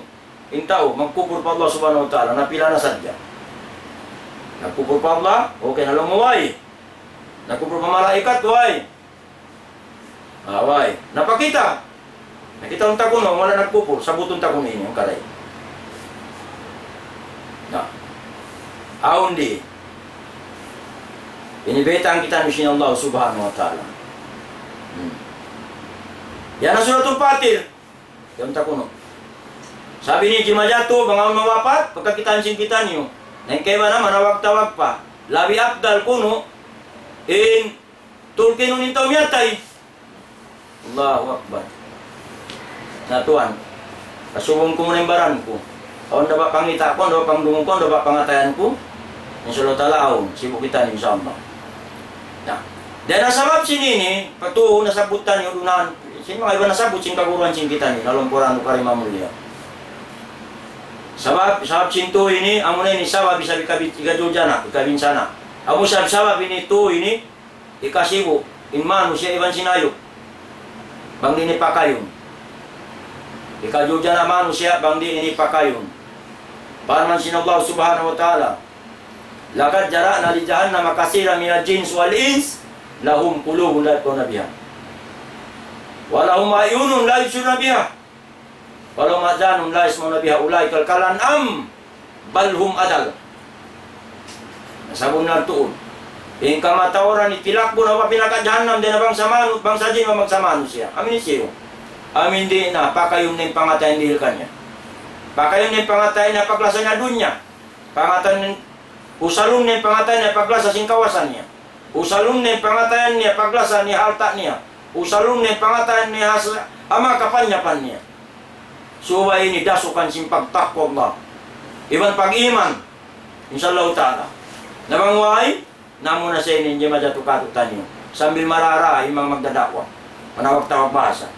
in tau, magkupur pa Allah Subhanahu wa Ta'ala, napila na sadja. Nagkupur pa Allah, okay, nalaung mu way. Nagkupur pa malaikat, way. Ah, way. Na pa kita. Na kita unta kunu', wala' nagkupur, sabutun ta kunu' ini, in karay. Na. Awn di'. Ini baytaan kitaniyu sin Allah Subhanahu wa Ta'ala. Hmm. Yan na Suratul Fatir. Yan ta kunu'. Sabab ini jimatu, bang awn mawapat, pagkakitaan sin kitaniyu. Na in kaibanan manawag-tawag pa. Labi afdal kunu', in tulkinu in tau miyatay. Allahu Akbar. Na tuwan, kasubung ku muna in baran ku. Awn da ba pangita' ku, awn da ba pangdungug ku, awn da ba pangatayan ku. Insya Allah Ta'ala awn, sibu' kitaniyu insya Allah. Na, dayn ha sabab sin ini, patu nasabbut taniyu duun, sin manga iban nasabbut sin kaguruhan sin kitaniyu, laung Qur'an Karim mulliya. Sabab, sabab sin tū ini, amuna ini sabab isab ikabi-, ikajujana, ikabinsana. Amu sabab, sabab ini tū ini, ikasibu', in manusiya' iban sin hayup. Bang di' ini pakayun. Ikajujana manusiya', bang di' ini pakayun. Parman sin Allah Subhanahu wa Ta'ala, لقد ذرأنا لجهنم كثيرا من الجن والإنس لهم قلوب لا يفقهون بها ولهم أعين لا يبصرون بها ولهم آذان لا يسمعون بها أولئك كالأنعام بل هم أضل. Na sabunnal tuud. In kamatauran ini tilakbun ha api narka' jahannam dayn ha bangsa manu-, bangsa jin iban bangsa manusiya'. Amu in hisiyu? Amu in di' na, pakayun na in pangatayan dihil kaniya. Pakayun na in pangatayan niya paglasa niya dunya. Pangatayan, usalun niya in pangatayan niya paglasa sin kawasa niya. Usalun niya in pangatayan niya paglasa niya ha alta' niya. Usalun niya in pangatayan niya ha sa-, ha manga kapanyapan niya. Subay ini dasukan sin pagtakwa Allah. Iban pag-iman. Insya Allah Ta'ala. Na bang way, na amuna sa ini in jimatu kātu'niyu. Sambil marara, in manga magdadakwa. Manawag-tawag bahasa.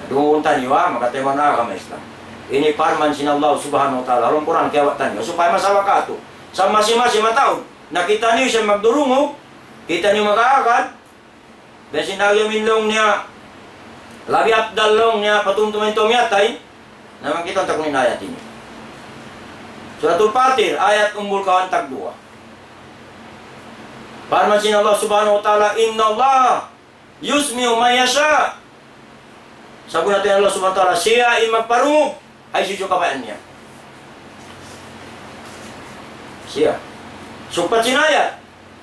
Dungugun taniyu, ha, makatayman na agama Islam. Ini parman sin Allah Subhanahu wa Ta'ala. Ha lawm Qur'an, kiyawa' taniyu. Supaya masawa kātu'. Sa' masi-masi mataud. Na kitaniyu siya magdurungug, kitaniyu mag-aagad, biya' sin agi amin laung niya, labi afdal laung niya, patumtum in tau miyatay, na bang kita unta kunu' in ayat ini. Suratul Fatir, ayat umbul kawaun tagduwa. Parman sin Allah Subhanahu wa Ta'ala, إن الله يسمع من يشاء. Sabunnal tuud in Allah Subhanahu wa Ta'ala, siya in magparungug, hisiyu-siyu kabayaan niya. Siya. Sugpat sin ayat,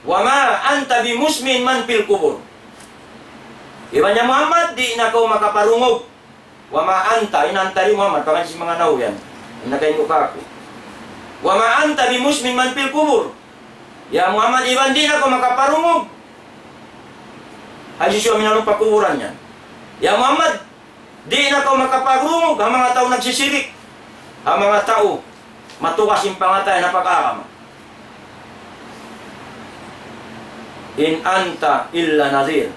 وما أنت بمسمع من في القبور. Iban ya Muhammad, di' na kaw makaparungug. وما أنت, in anta di' Muhammad, pangadji' sin manga nahu yan. In nakahindu' kāku'. وما أنت بمسمع من في القبور. Ya Muhammad, iban di' na kaw makaparungug. Hisiyu-siyu amin ha lawm pakuburan yan. Ya Muhammad, di' na kaw makaparungug ha manga tau nagsisirik, ha manga tau matugas in pangatayan ha pag-agama. إن أنت إلا نذير.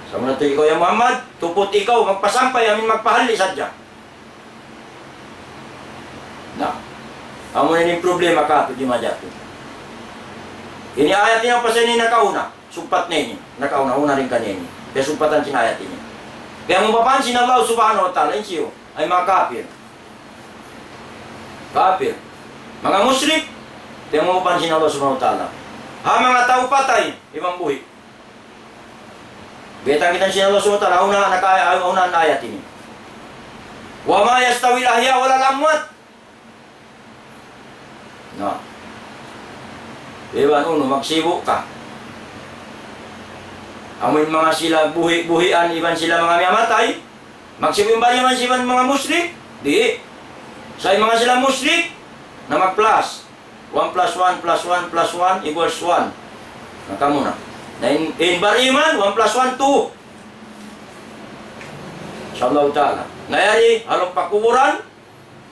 Sa' muna tuud ikaw, ya Muhammad, tuput ikaw, magpasampay, amin magpahalli' sadja. Na, amu na in problema katu' di' majatu. Ini ayat ini, pasal ini nakauna, sugpat na ini, nakauna, una dayn kaniya ini. Kaya sugpatan sin ayat ini. Kaya mu papansin, Allah Subhanahu wa Ta'ala, in siyu, ay manga kapir. Kapir. Manga mushrik, kaya mu papansin, Allah Subhanahu wa Ta'ala. Ha, manga tau patay, iban buhi'. Baytaan kita sin Allah Subhanahu wa Ta'ala, ha una, naka-, ha una in ayat ini. وما يستوي الأحياء ولا الأموات. Na. Iban unu, magsibu' ka. Amu in manga sila buhi'-buhian, iban sila manga miyamatay. Magsibu' in bariman iban manga mushrik. Di'. Sa' in manga sila mushrik, na mag-plus. One plus one plus one plus one equals one. Na kamu na. Na in, in bariman, one plus one, two. Insya Allah Ta'ala. Na yari, ha lawm pakuburan,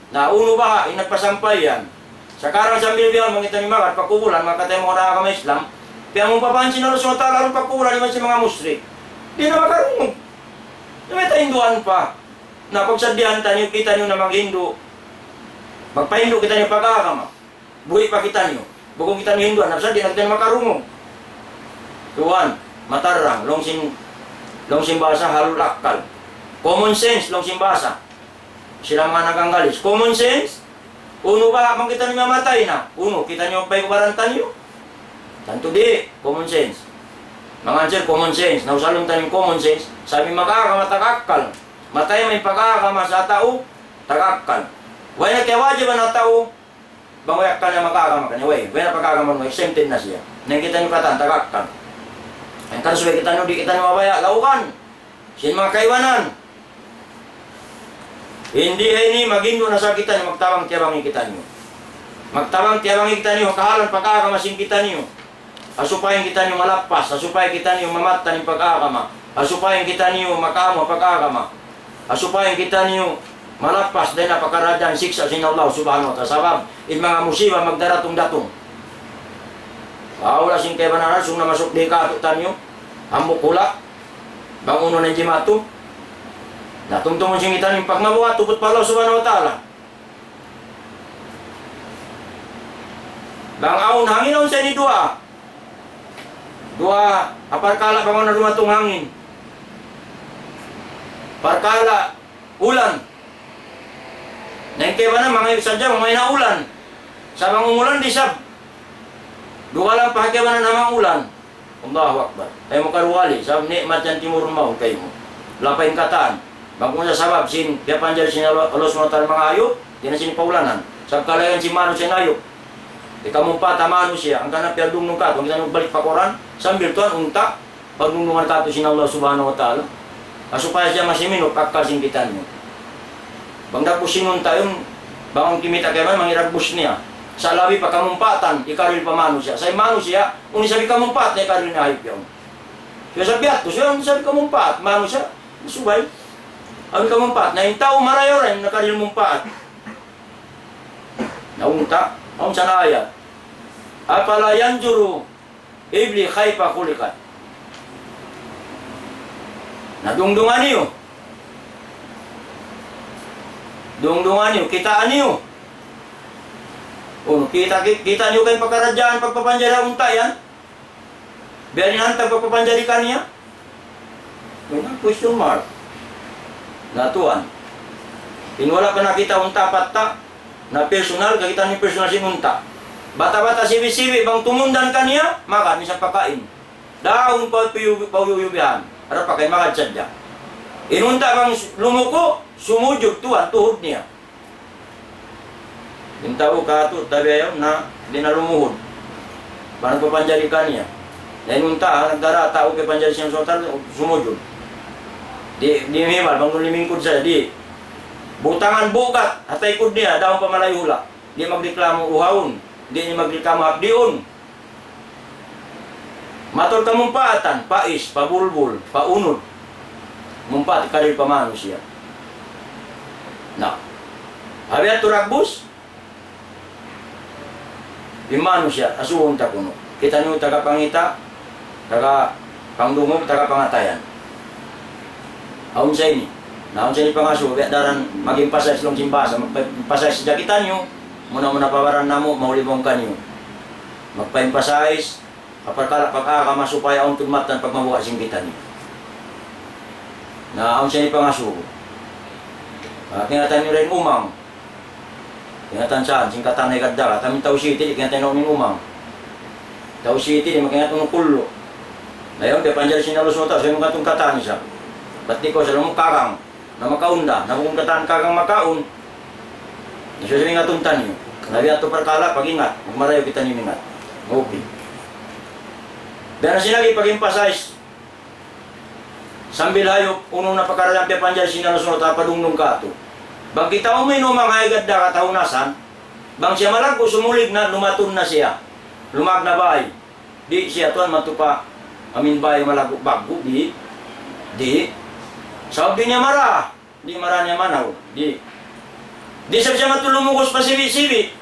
na unu baha', in nagpasampay yan. Sakarang sambil biya' mangita ni magad pakuburan, manga kataymanghuran ha agama Islam, piyamupapansin na Allah Subhanahu wa Ta'ala ha lawm pakuburan, iban sin manga mushrik. Di' na makarungug. Na mayta' hinduan pa. Na pagsaddihan taniyu, kitaniyu na maghindu'. Magpahindu' kitaniyu pag-agama. Buhi' pa kitaniyu. Bukun kitaniyu hinduan, na sa' di' na kitaniyu makarungug. Tuwan, matarrang, laung sin, laung sin bahasa halul akkal. Common sense, laung sin bahasa. Sila manga nag-Anggalis. Common sense, unu ba, bang kitaniyu mamatay na. Unu, kitaniyu pagkuburan taniyu. Tantu di', common sense. Manga answer, common sense. Na usalun taniyu common sense. Sa' in pag-agama, taga akkal. Matay man in pag-agama sa' tau, taga akkal. Way na kiyawajiban ha tau, bang way akkal niya mag-agama kaniya, way, way na pag-agama mu, exempted na siya. Na in kitaniyu katan, taga akkal. In kan subay kitaniyu, di' kitaniyu mabaya', laugan. Sin manga kaibanan. Di' ha ini, maghindu' na sa' kitaniyu, magtabang-tiyabangi kitaniyu. Magtabang-tiyabangi kitaniyu, kahalan pag-agama sin kitaniyu. Ha supaya kitaniyu malappas, ha supaya kitaniyu mamattan in pag-agama, ha supaya kitaniyu makamu pag-agama, ha supaya kitaniyu malappas dayn ha pakaradjaan siksa' sin Allah Subhanahu wa Ta'ala. Sabab, in manga musiba magdaratung-datung. Wala' sin kaibanan, sung namasuk di' katu' taniyu, hambuuk hula', bang unu na in jimatu. Na tumtumun sin kitaniyu in pagmabuhat, tuput pa Allah Subhanahu wa Ta'ala. Bang awn hangin, awn sa ini duwa. Duwa, ha parkala' bang awn na dumatung hangin. Parkala' ulan. Na in kaibanan, manga sadja, manga ina ulan. Sa' bang umulan, di' isab. Duwa lang pa kaibanan ha manga ulan. Allahu Akbar. Ayaw mu karuwali, sabab ni'mat yan timurun mawn kaymu. Lapay in katan. Bang kunu' sabab sin, piyapanjari sin Allah, Allah Subhanahu wa Ta'ala manga hayup, di' na sin paulanan. Sabab kalagihan sin manusiya' in hayup. Di' kamumpaat ha manusiya', hangkan na piyadungnung katu', kita' na magbalik pa Qur'an, sambil tuwan unta', pagdungnungan katu' sin Allah Subhanahu wa Ta'ala. Ha supaya siya masi minup, akkal sin kitaniyu. Bang dagbus sin unta' yan, bang kimita' kaibanan, mangi' dagbus niya. Sa' labi pa kamumpaatan, hikaril pa manusiya'. Sa' in manusiya', unu isab in kamumpaat niya, hikaril niya hayup yan. Siya isab biya' tu, siya isab kamumpaat, manusiya', subay. Awn kamumpaat, na in tau marayaw ra in nakaril mumpaat. Na unta', awn sa na ayat. أفلا ينظرون إلى الإبل كيف خلقت. Na dungdungan niyu. Dungdungan niyu, kitaa niyu. Unu, kita', ki-, kita' niyu kan pakaradjaan, pagpapanjari unta' yan. Biya' diin in hantang pagpapanjari kaniya? Yun ang question mark. Na tuwan. In wala' pa nakita' unta' patta', na personal, kakita' niyu personal sin unta'. Bata'-bata' sibi'-sibi', bang tumundan kaniya, maka, misan pakain. Daun pa piyu-, pa uyuyubihan. Harap pakain, maka sadja. In unta' bang lumuku', sumujud tuwan, tuhud niya. In tau katu', tabi' ayaw na, di' na lumuhud. Bang nagpapanjari kaniya. Na in unta', ha, nagdara, tau kapanjari sin sultan, sumujud. Di', di' mihimal, bang limingkud sadja, di'. Butangan bugat, ha taykud niya, daun pa malayu' hula'. Di' magreklamo uhawun, di' niya magreklamo hapdiun. Matud kamumpaatan, pais, pabulbul, paunud. Mumpaat karil pa manusiya'. Na. Ha biya' tu dagbus, in manusiya', asubuhun ta kunu'. Kitaniyu taga pangita', taga pangdungug, taga pangatayan. Awn sa ini. Na awn sa ini pangasubu, biya' daran mag-emphasize laung sin bahasa, magpa-emphasize sadja kitaniyu, muna-muna pa baran namu', mahuli mawn kaniyu. Magpa-emphasize, ha parkala' pag-agama supaya awn tuud mattan pagmabuga' sin kitaniyu. Na awn sa ini pangasubu. Ah, kaingatan niyu da in umang. Kaingatan sa, sin katan ha Gaddagat, amu in tau Siti, di' kaingatan in umang. Tau Siti, di' makaingat unu in kullu. Na yaun, piyapanjari sin Allah Subhanahu wa Ta'ala, sa' in katan katan isab. Bat di' kaw sa' laung mu kagang, na makaun da, na bukun katan kagang makaun. Na siya sa' ingatun taniyu. Na biya' ha yadtu parkala', pag-ingat, magmarayaw kitaniyu ingat. Okay. Biya' na sin lagi' pag-emphasize, sambil hayup, unu na pakaradjaan piyapanjari sin Allah Subhanahu wa Ta'ala padungdung katu'. Bang kita' mu in umang ha Gaddagat kahunasan, bang siya malaggu' sumulig na, lumatun na siya. Lumag na bay. Di' siya tuwan matupa, amu in bay malaggu' baggu', di', di'. Sabab di' niya mara. Di' mara niya manaw. Di'. Di' isab siya matulumugus pa sibi'-sibi'.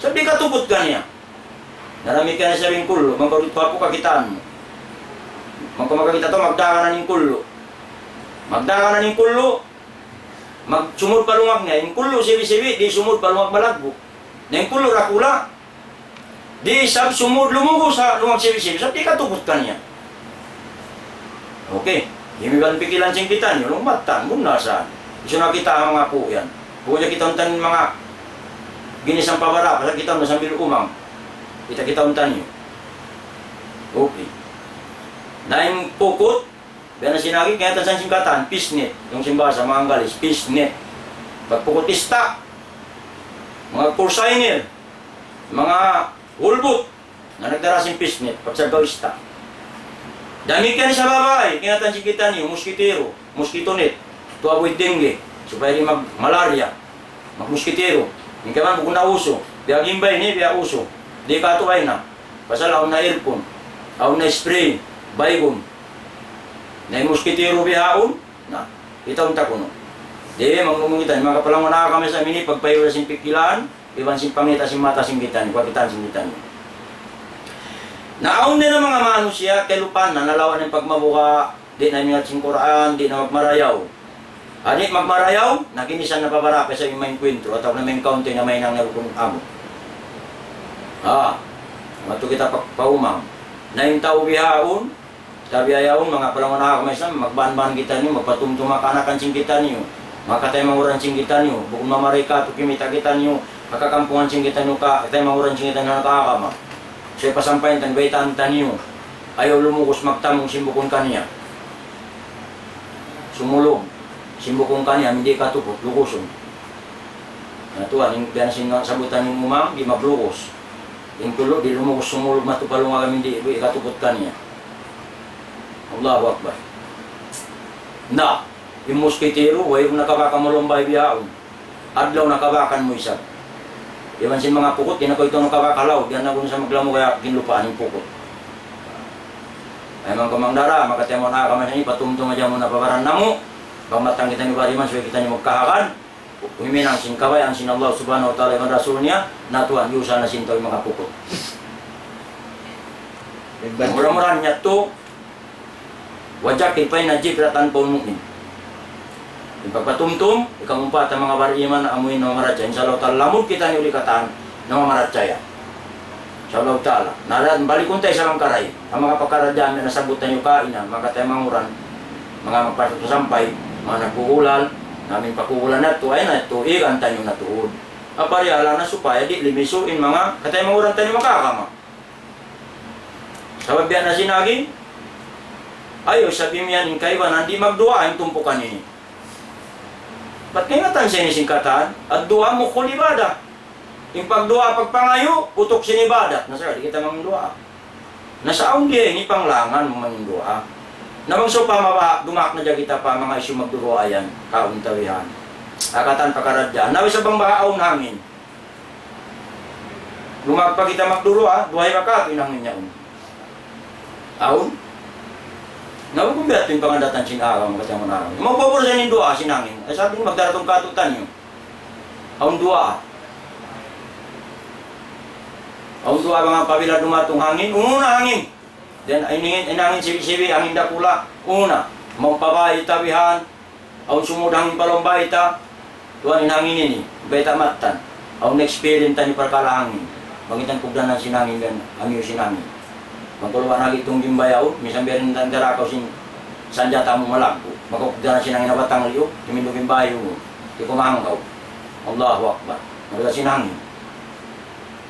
Sabab di' katuput kaniya. Na damikkiyan isab in kullu. Bang kaw didtu ha puka kakitaan mu. Bang kaw makakita' tau, magdaganan in kullu. Magdaganan in kullu. Magsumud pa lungag niya. In kullu sibi'-sibi', di' sumud pa lungag malaggu'. Na in kullu dakula'. Di' isab sumud lumugus ha lungag sibi'-sibi', sabab di' katuput kaniya. Okay. Imiban pikilan sin kitaniyu, laung mu mattan, bunnal sa. Hisiyu na kita' ha manga pū' yan. Pū' yan kita' untan manga ginisan pa bara', pasal kita' untan sambil umang. Kita' kita' untan niyu. Okay. Na in pukut, biya' na sin agi, kaingatan sa sin katan, fishnet. Laung sin bahasa manga Anggalis, fishnet. Pagpukut ista', manga kursainil, manga hulbut, na nagdara sin fishnet, pagsaggaw ista'. Damikkiyan sa babai, kaingatan sin kitaniyu, muskitero, mosquito net, to avoid dengue, supaya di' mag-malaria, magmuskitero. In kaibanan bukun na uso, biya' gimbay ini, biya' uso. Di' katu' ay na, pasal awn na aircon, awn na spray, baygon. Na in muskitero bihaun, na, kitaun ta kunu'. Di', mangumung kita, makapalangun na kami sa' ini, pagpayura sin pikilan, iban sin pangita' sin mata sin kitaniyu, kakitaan sin kitaniyu. Na awn da in manga manusiya', kalupahan na, nalawa' na in pagmabuga', di' na imingat sin Qur'an, di' na magmarayaw. Di' magmarayaw, na ginisan na pa bara', kaysa in maengkuwentru, atawa na maengkaunti na mahinang na rukun amu. Ah, matu kita pa, paumang. Na in tau bihaun, tabi' ayaun, manga palangun aku, maisan, magbanban kitaniyu, magpatumtum ha kaanakan sin kitaniyu, manga kataymanghuran sin kitaniyu, bukun mamaray katu' kimita' kitaniyu, ha kakampungan sin kitaniyu, ka-, kataymanghuran sin kitaniyu, nakaagama. Sa' pasampayan taniyu, baytaan taniyu, ayaw lumugus magtamung sin bukun kaniya. Sumulug sin bukun kaniya, amu in di' katuput, lugusun. Na tuwan, in, biya' na sin sabutan in umang, di' maglugus. In kullu, di' lumugus sumulug matu pa lungag amu in di', di' katuput kaniya. Allahu Akbar. Na, in muskitero, way nakabaka mu lumbay bihaun. Adlaw nakabakan mu isab. Iban sin manga pukut, di' na kaw itu nakabaka law, di' na guna sa maglamud kaya kinlupaan in pukut. Ay, manga kamangdara, makataymaun na kami sa' ini, patumtum hadja mu na pa baran namu', bang mattan kitaniyu bariman, subay kitaniyu magkahakan, huminang sin kabayaan sin Allah Subhanahu wa Ta'ala iban Rasul niya, na tuwan, iyusal na sin tau in manga pukut. Mura-murahan niya tu, وذكر فإن الذكرى تنفع المؤمنين. In pagpatumtum, ikamupat ha manga bariman, amu in mamaradja. Insya Allah Ta'ala, lamud kitaniyu di' katan, na mamaradja ya. Insya Allah Ta'ala. Na, balikun ta isab bang karay. Amu in manga pakaradjaan, na sabutan niyu kainan, manga kataymanghuran, manga magpasampay, manga nagkukulal, na amu in pakukulan natu', ay natu', igan taniyu na tuud. Aparihala na supaya di' limisu in manga kataymanghuran taniyu makaagama. Sabab biya' na sin agi, ayaw sa' bimiyan in kaibanan di' magduwaa in tumpukan ini. Bat kaingatan sa' ini sin katan, الدعاء مخ العبادة. In pagduwaa, pagpangayu', utuk sin ibadat. Na sa' di' kita mangduwaa. Na sa' awn di' ini panglangan mangduwaa. Na bang sawpama ba, dumaak na hadja kita pa manga hisiyu magduwaa yan, kaun tawihan. Ha katan pakaradjaan. Na sa' bang baha' awn hangin. Lumag pa kita magduwaa, duwaa in rakat, in hangin yaun. Awn? Na, bukun biya' tu in pangandatan sin agama, kataymanghuran. Magpapura sa' in duwaa, sin hangin. Ay, sabi niya, magdaratung katu' taniyu. Awn duwaa. Awn duwaa, manga apabila dumatung hangin, unu na hangin. Then, in hangin, in hangin sibi'-sibi', hangin dakula', unu na. Magpabay, tabihan, Awn sumud hangin pa lawm bayta', tuwan in hangin ini, bayta' mattan. Awn experience taniyu parkala' hangin. Bang kita kugdanan sin hangin, dan amiyu sin hangin. Bang kalu ba nagi tung gimbayaw, misan biya' rin tan darakaw sin sanjata mu malaggu'. Bang kugdanan sin hangin na batang liyu, timindug gimbayaw mu. Di' ku mahanggaw. Allahu Akbar. Nagda sin hangin.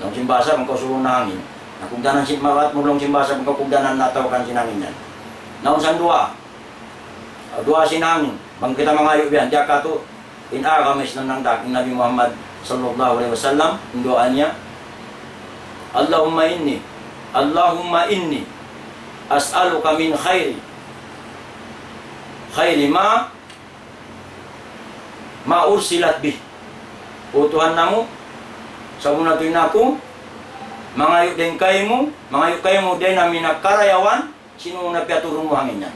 Laung sin bahasa, bang kaw sulung na hangin. Na kugdanan sin mawat, mulung sin bahasa, bang kaw kugdanan na tawakan sin hangin yan. Naun san duwa. Duwa sin hangin. Bang kita mangayu' biyan, diya katu', in agama Islam nang dating Nabi Muhammad sallallahu alayhi wasallam, in duwaa niya, اللهم إني، اللهم إني أسألك من خير، خير ما، ما أرسلت به. O Tuhan namu', sabunnal tuud in aku, mangayu' dayn kaymu, mangayu' kaymu dayn amin karayawan, sin unu na piyaturun mu hangin yan.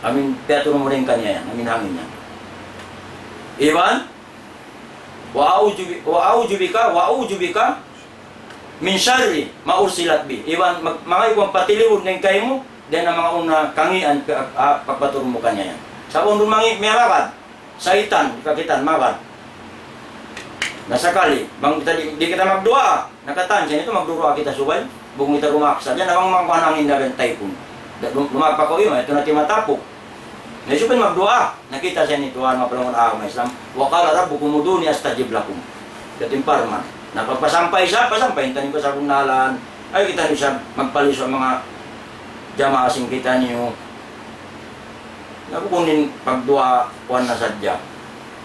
Amin piyaturun mu dayn kaniya yan, amin hangin yan. Iban, وأعوذ ب-، وأعوذ بك، وأعوذ بك من شر ما أرسلت به. Iban mag-, mangayu' kaw patilibun dayn kaymu, dayn ha manga unu na kangīan pa-, a-, pagpaturun mu kaniya yan. Sa' unu mangi' miyaragad, saytan, kakitaan, magad. Na sakali, bang kita di', di' kita magduwaa, na katan, sa' ini tu magduwaa kita subay, bukun kita rumaksa. Diyan na bang mangkuhan hangin na rin taypun. Da-, lum-, lumagpak kaw ima, itu na timatapuk. Na subay magduwaa, na kita sa' ini Tuhan, mapalangun agama Islam. وقال ربكم ادعوني أستجب لكم. Dating parman. Na pagpasampay sa, pasampay, tani ko sa kunnalan. Ay, kita ni sa magpaliso manga jamaa sin kitaniyu. Na bukun in pagduwaa kuwan na sadja.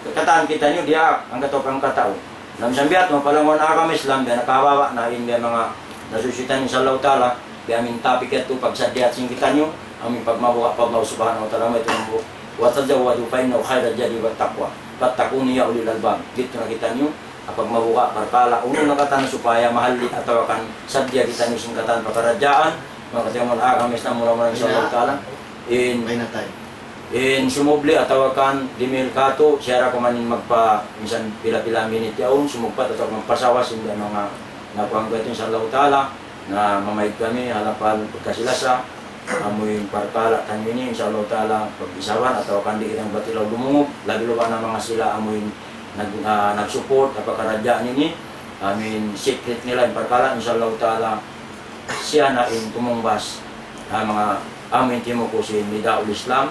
Katan kitaniyu diyaak, hangkatau pa hangkatau. Na misan biya' ha yan, mapalangun agama Islam, biya' na kahawa-bawa na in biya' manga nasusitan, insya Allah Ta'ala, biya' amin topic yadtu pagsaddiya sin kitaniyu, amin pagmabuga' pa Allah Subhanahu wa Ta'ala, mayta' in bu-, وتزودوا فإن خير الزاد التقوى واتقون يا أولي الألباب. Didtu na kitaniyu, ha pagmabuga' parkala', unu na katan supaya mahalli' atawa kan saddiya kitaniyu sin katan pakaradjaan, manga katiyamun agama Islam, mura-murahan insya Allah Ta'ala. In, in sumubli atawa kan dimihil katu', siya ra kuman in magpa-, misan pila-pila minit yaun, sumugpat atawa magpasawas, in manga nakuan ku yadtu insya Allah Ta'ala, na mamaid kami, ha lapal pagkasi-lasa, amu in parkala' taniyu ini, insya Allah Ta'ala, pag-isaban atawa kan di' kita magpatilaw dumungug, labi-labi na manga sila amu in nag-, ah, nag-support ha pakaradjaan ini. Amu in secret nila in parkala', insya Allah Ta'ala, siya na in tumungbas ha manga amu in timuku' sin Nidaul Islam.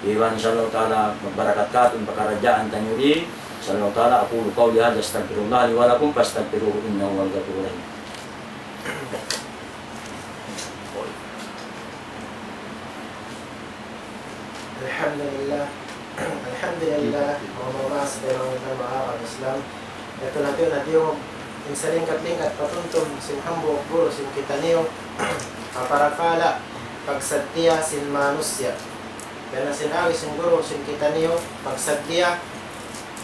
Iban insya Allah Ta'ala, magbarakat katu' in pakaradjaan taniyu di. Insya Allah Ta'ala, أقول قولي هذا أستغفر الله لي ولكم فاستغفروه إنه هو الغفور الرحيم. Alhamdulillah. Alhamdulillah. Manga mamaas, manga manga Islam. Yadtu na tiyu' na tiyu', in salingkat-lingkat patumtum sin hambuuk guru sin kitaniyu, ha parkala' pagsaddiya sin manusiya'. Dayn ha sin agi sin guru sin kitaniyu, pagsaddiya,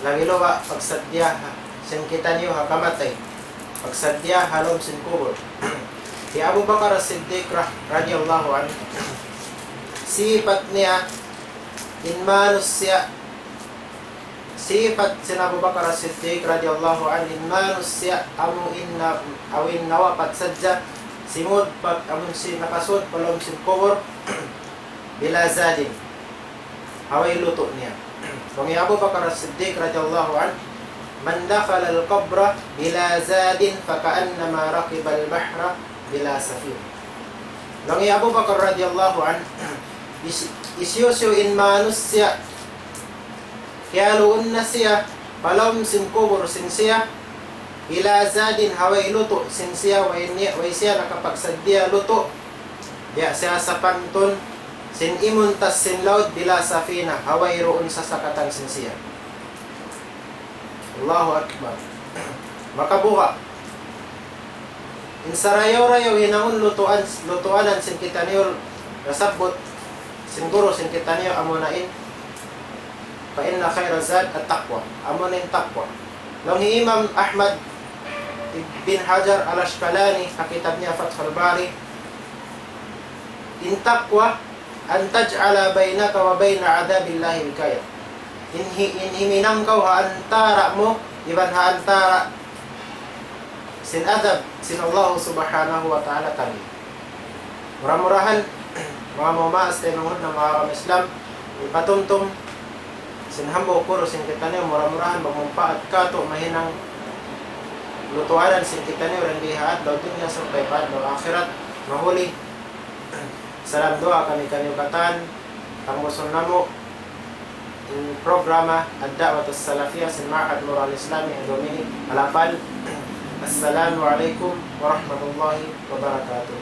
labi-labi pagsaddiya ha, sin kitaniyu ha kamatay. Pagsaddiya ha lawm sin kubul. Hi Abu Bakar As-Siddiq ra-, radiyallahu anhu, sipat niya in manusiya', sipat sin Abu Bakar As-Siddiq radiyallahu anhu, in manusiya' amu in na-, amu in nawapat sadja, simud pa, amu in si-, nakasud pa lawm sin kubul, بلا زاد. Ha way lutu' niya. Laung hi Abu Bakar As-Siddiq radiyallahu anhu, من دخل القبر بلا زاد فكأنما ركب البحر بلا سفينة. Laung hi Abu Bakar radiyallahu anhu, his-, hisiyu-siyu in manusiya', kiyaluun na siya pa lawm sin kubul sin siya, بلا زاد, ha way lutu' sin siya, way niya, way siya nakapagsaddiya lutu', biya' siya sapantun sin imuntas sin laut, بلا سفينة, ha wayruun sasakatan sin siya. Allahu Akbar. Makabuga'. In sarayaw-rayaw hinangun lutuan, lutuanan sin kitaniyu, nasabbut sin guru sin kitaniyu, amuna in فإن خير الزاد التقوى. Amuna in taqwa. Laung hi Imam Ahmad bin Hajar Al-Asqalani ha kitab niya Fathul Bari, in taqwa, أن تجعل بينك وبين عذاب الله وقاية. In hi-, in himinang kaw ha antara' mu iban ha antara' sin adhab sin Allah Subhanahu wa Ta'ala taniyu. Mura-murahan, manga mamaas taymanghud namu' ha agama Islam, hipatumtum Sin hambuuk kuru sin kitaniyu, mura-murahan magmumpaat katu', mahinang lutuanan sin kitaniyu dayn di ha adlaw dunya sarta' pa adlaw akhirat. Mahuli, salam duwaa kami kaniyu katan, tambusun namu' in programa Ad-Da'wah As-Salafiyah sin Ma'had Nur Al-Islami Dominic Alapal. Assalamu alaykum warahmatullahi wabarakatuh.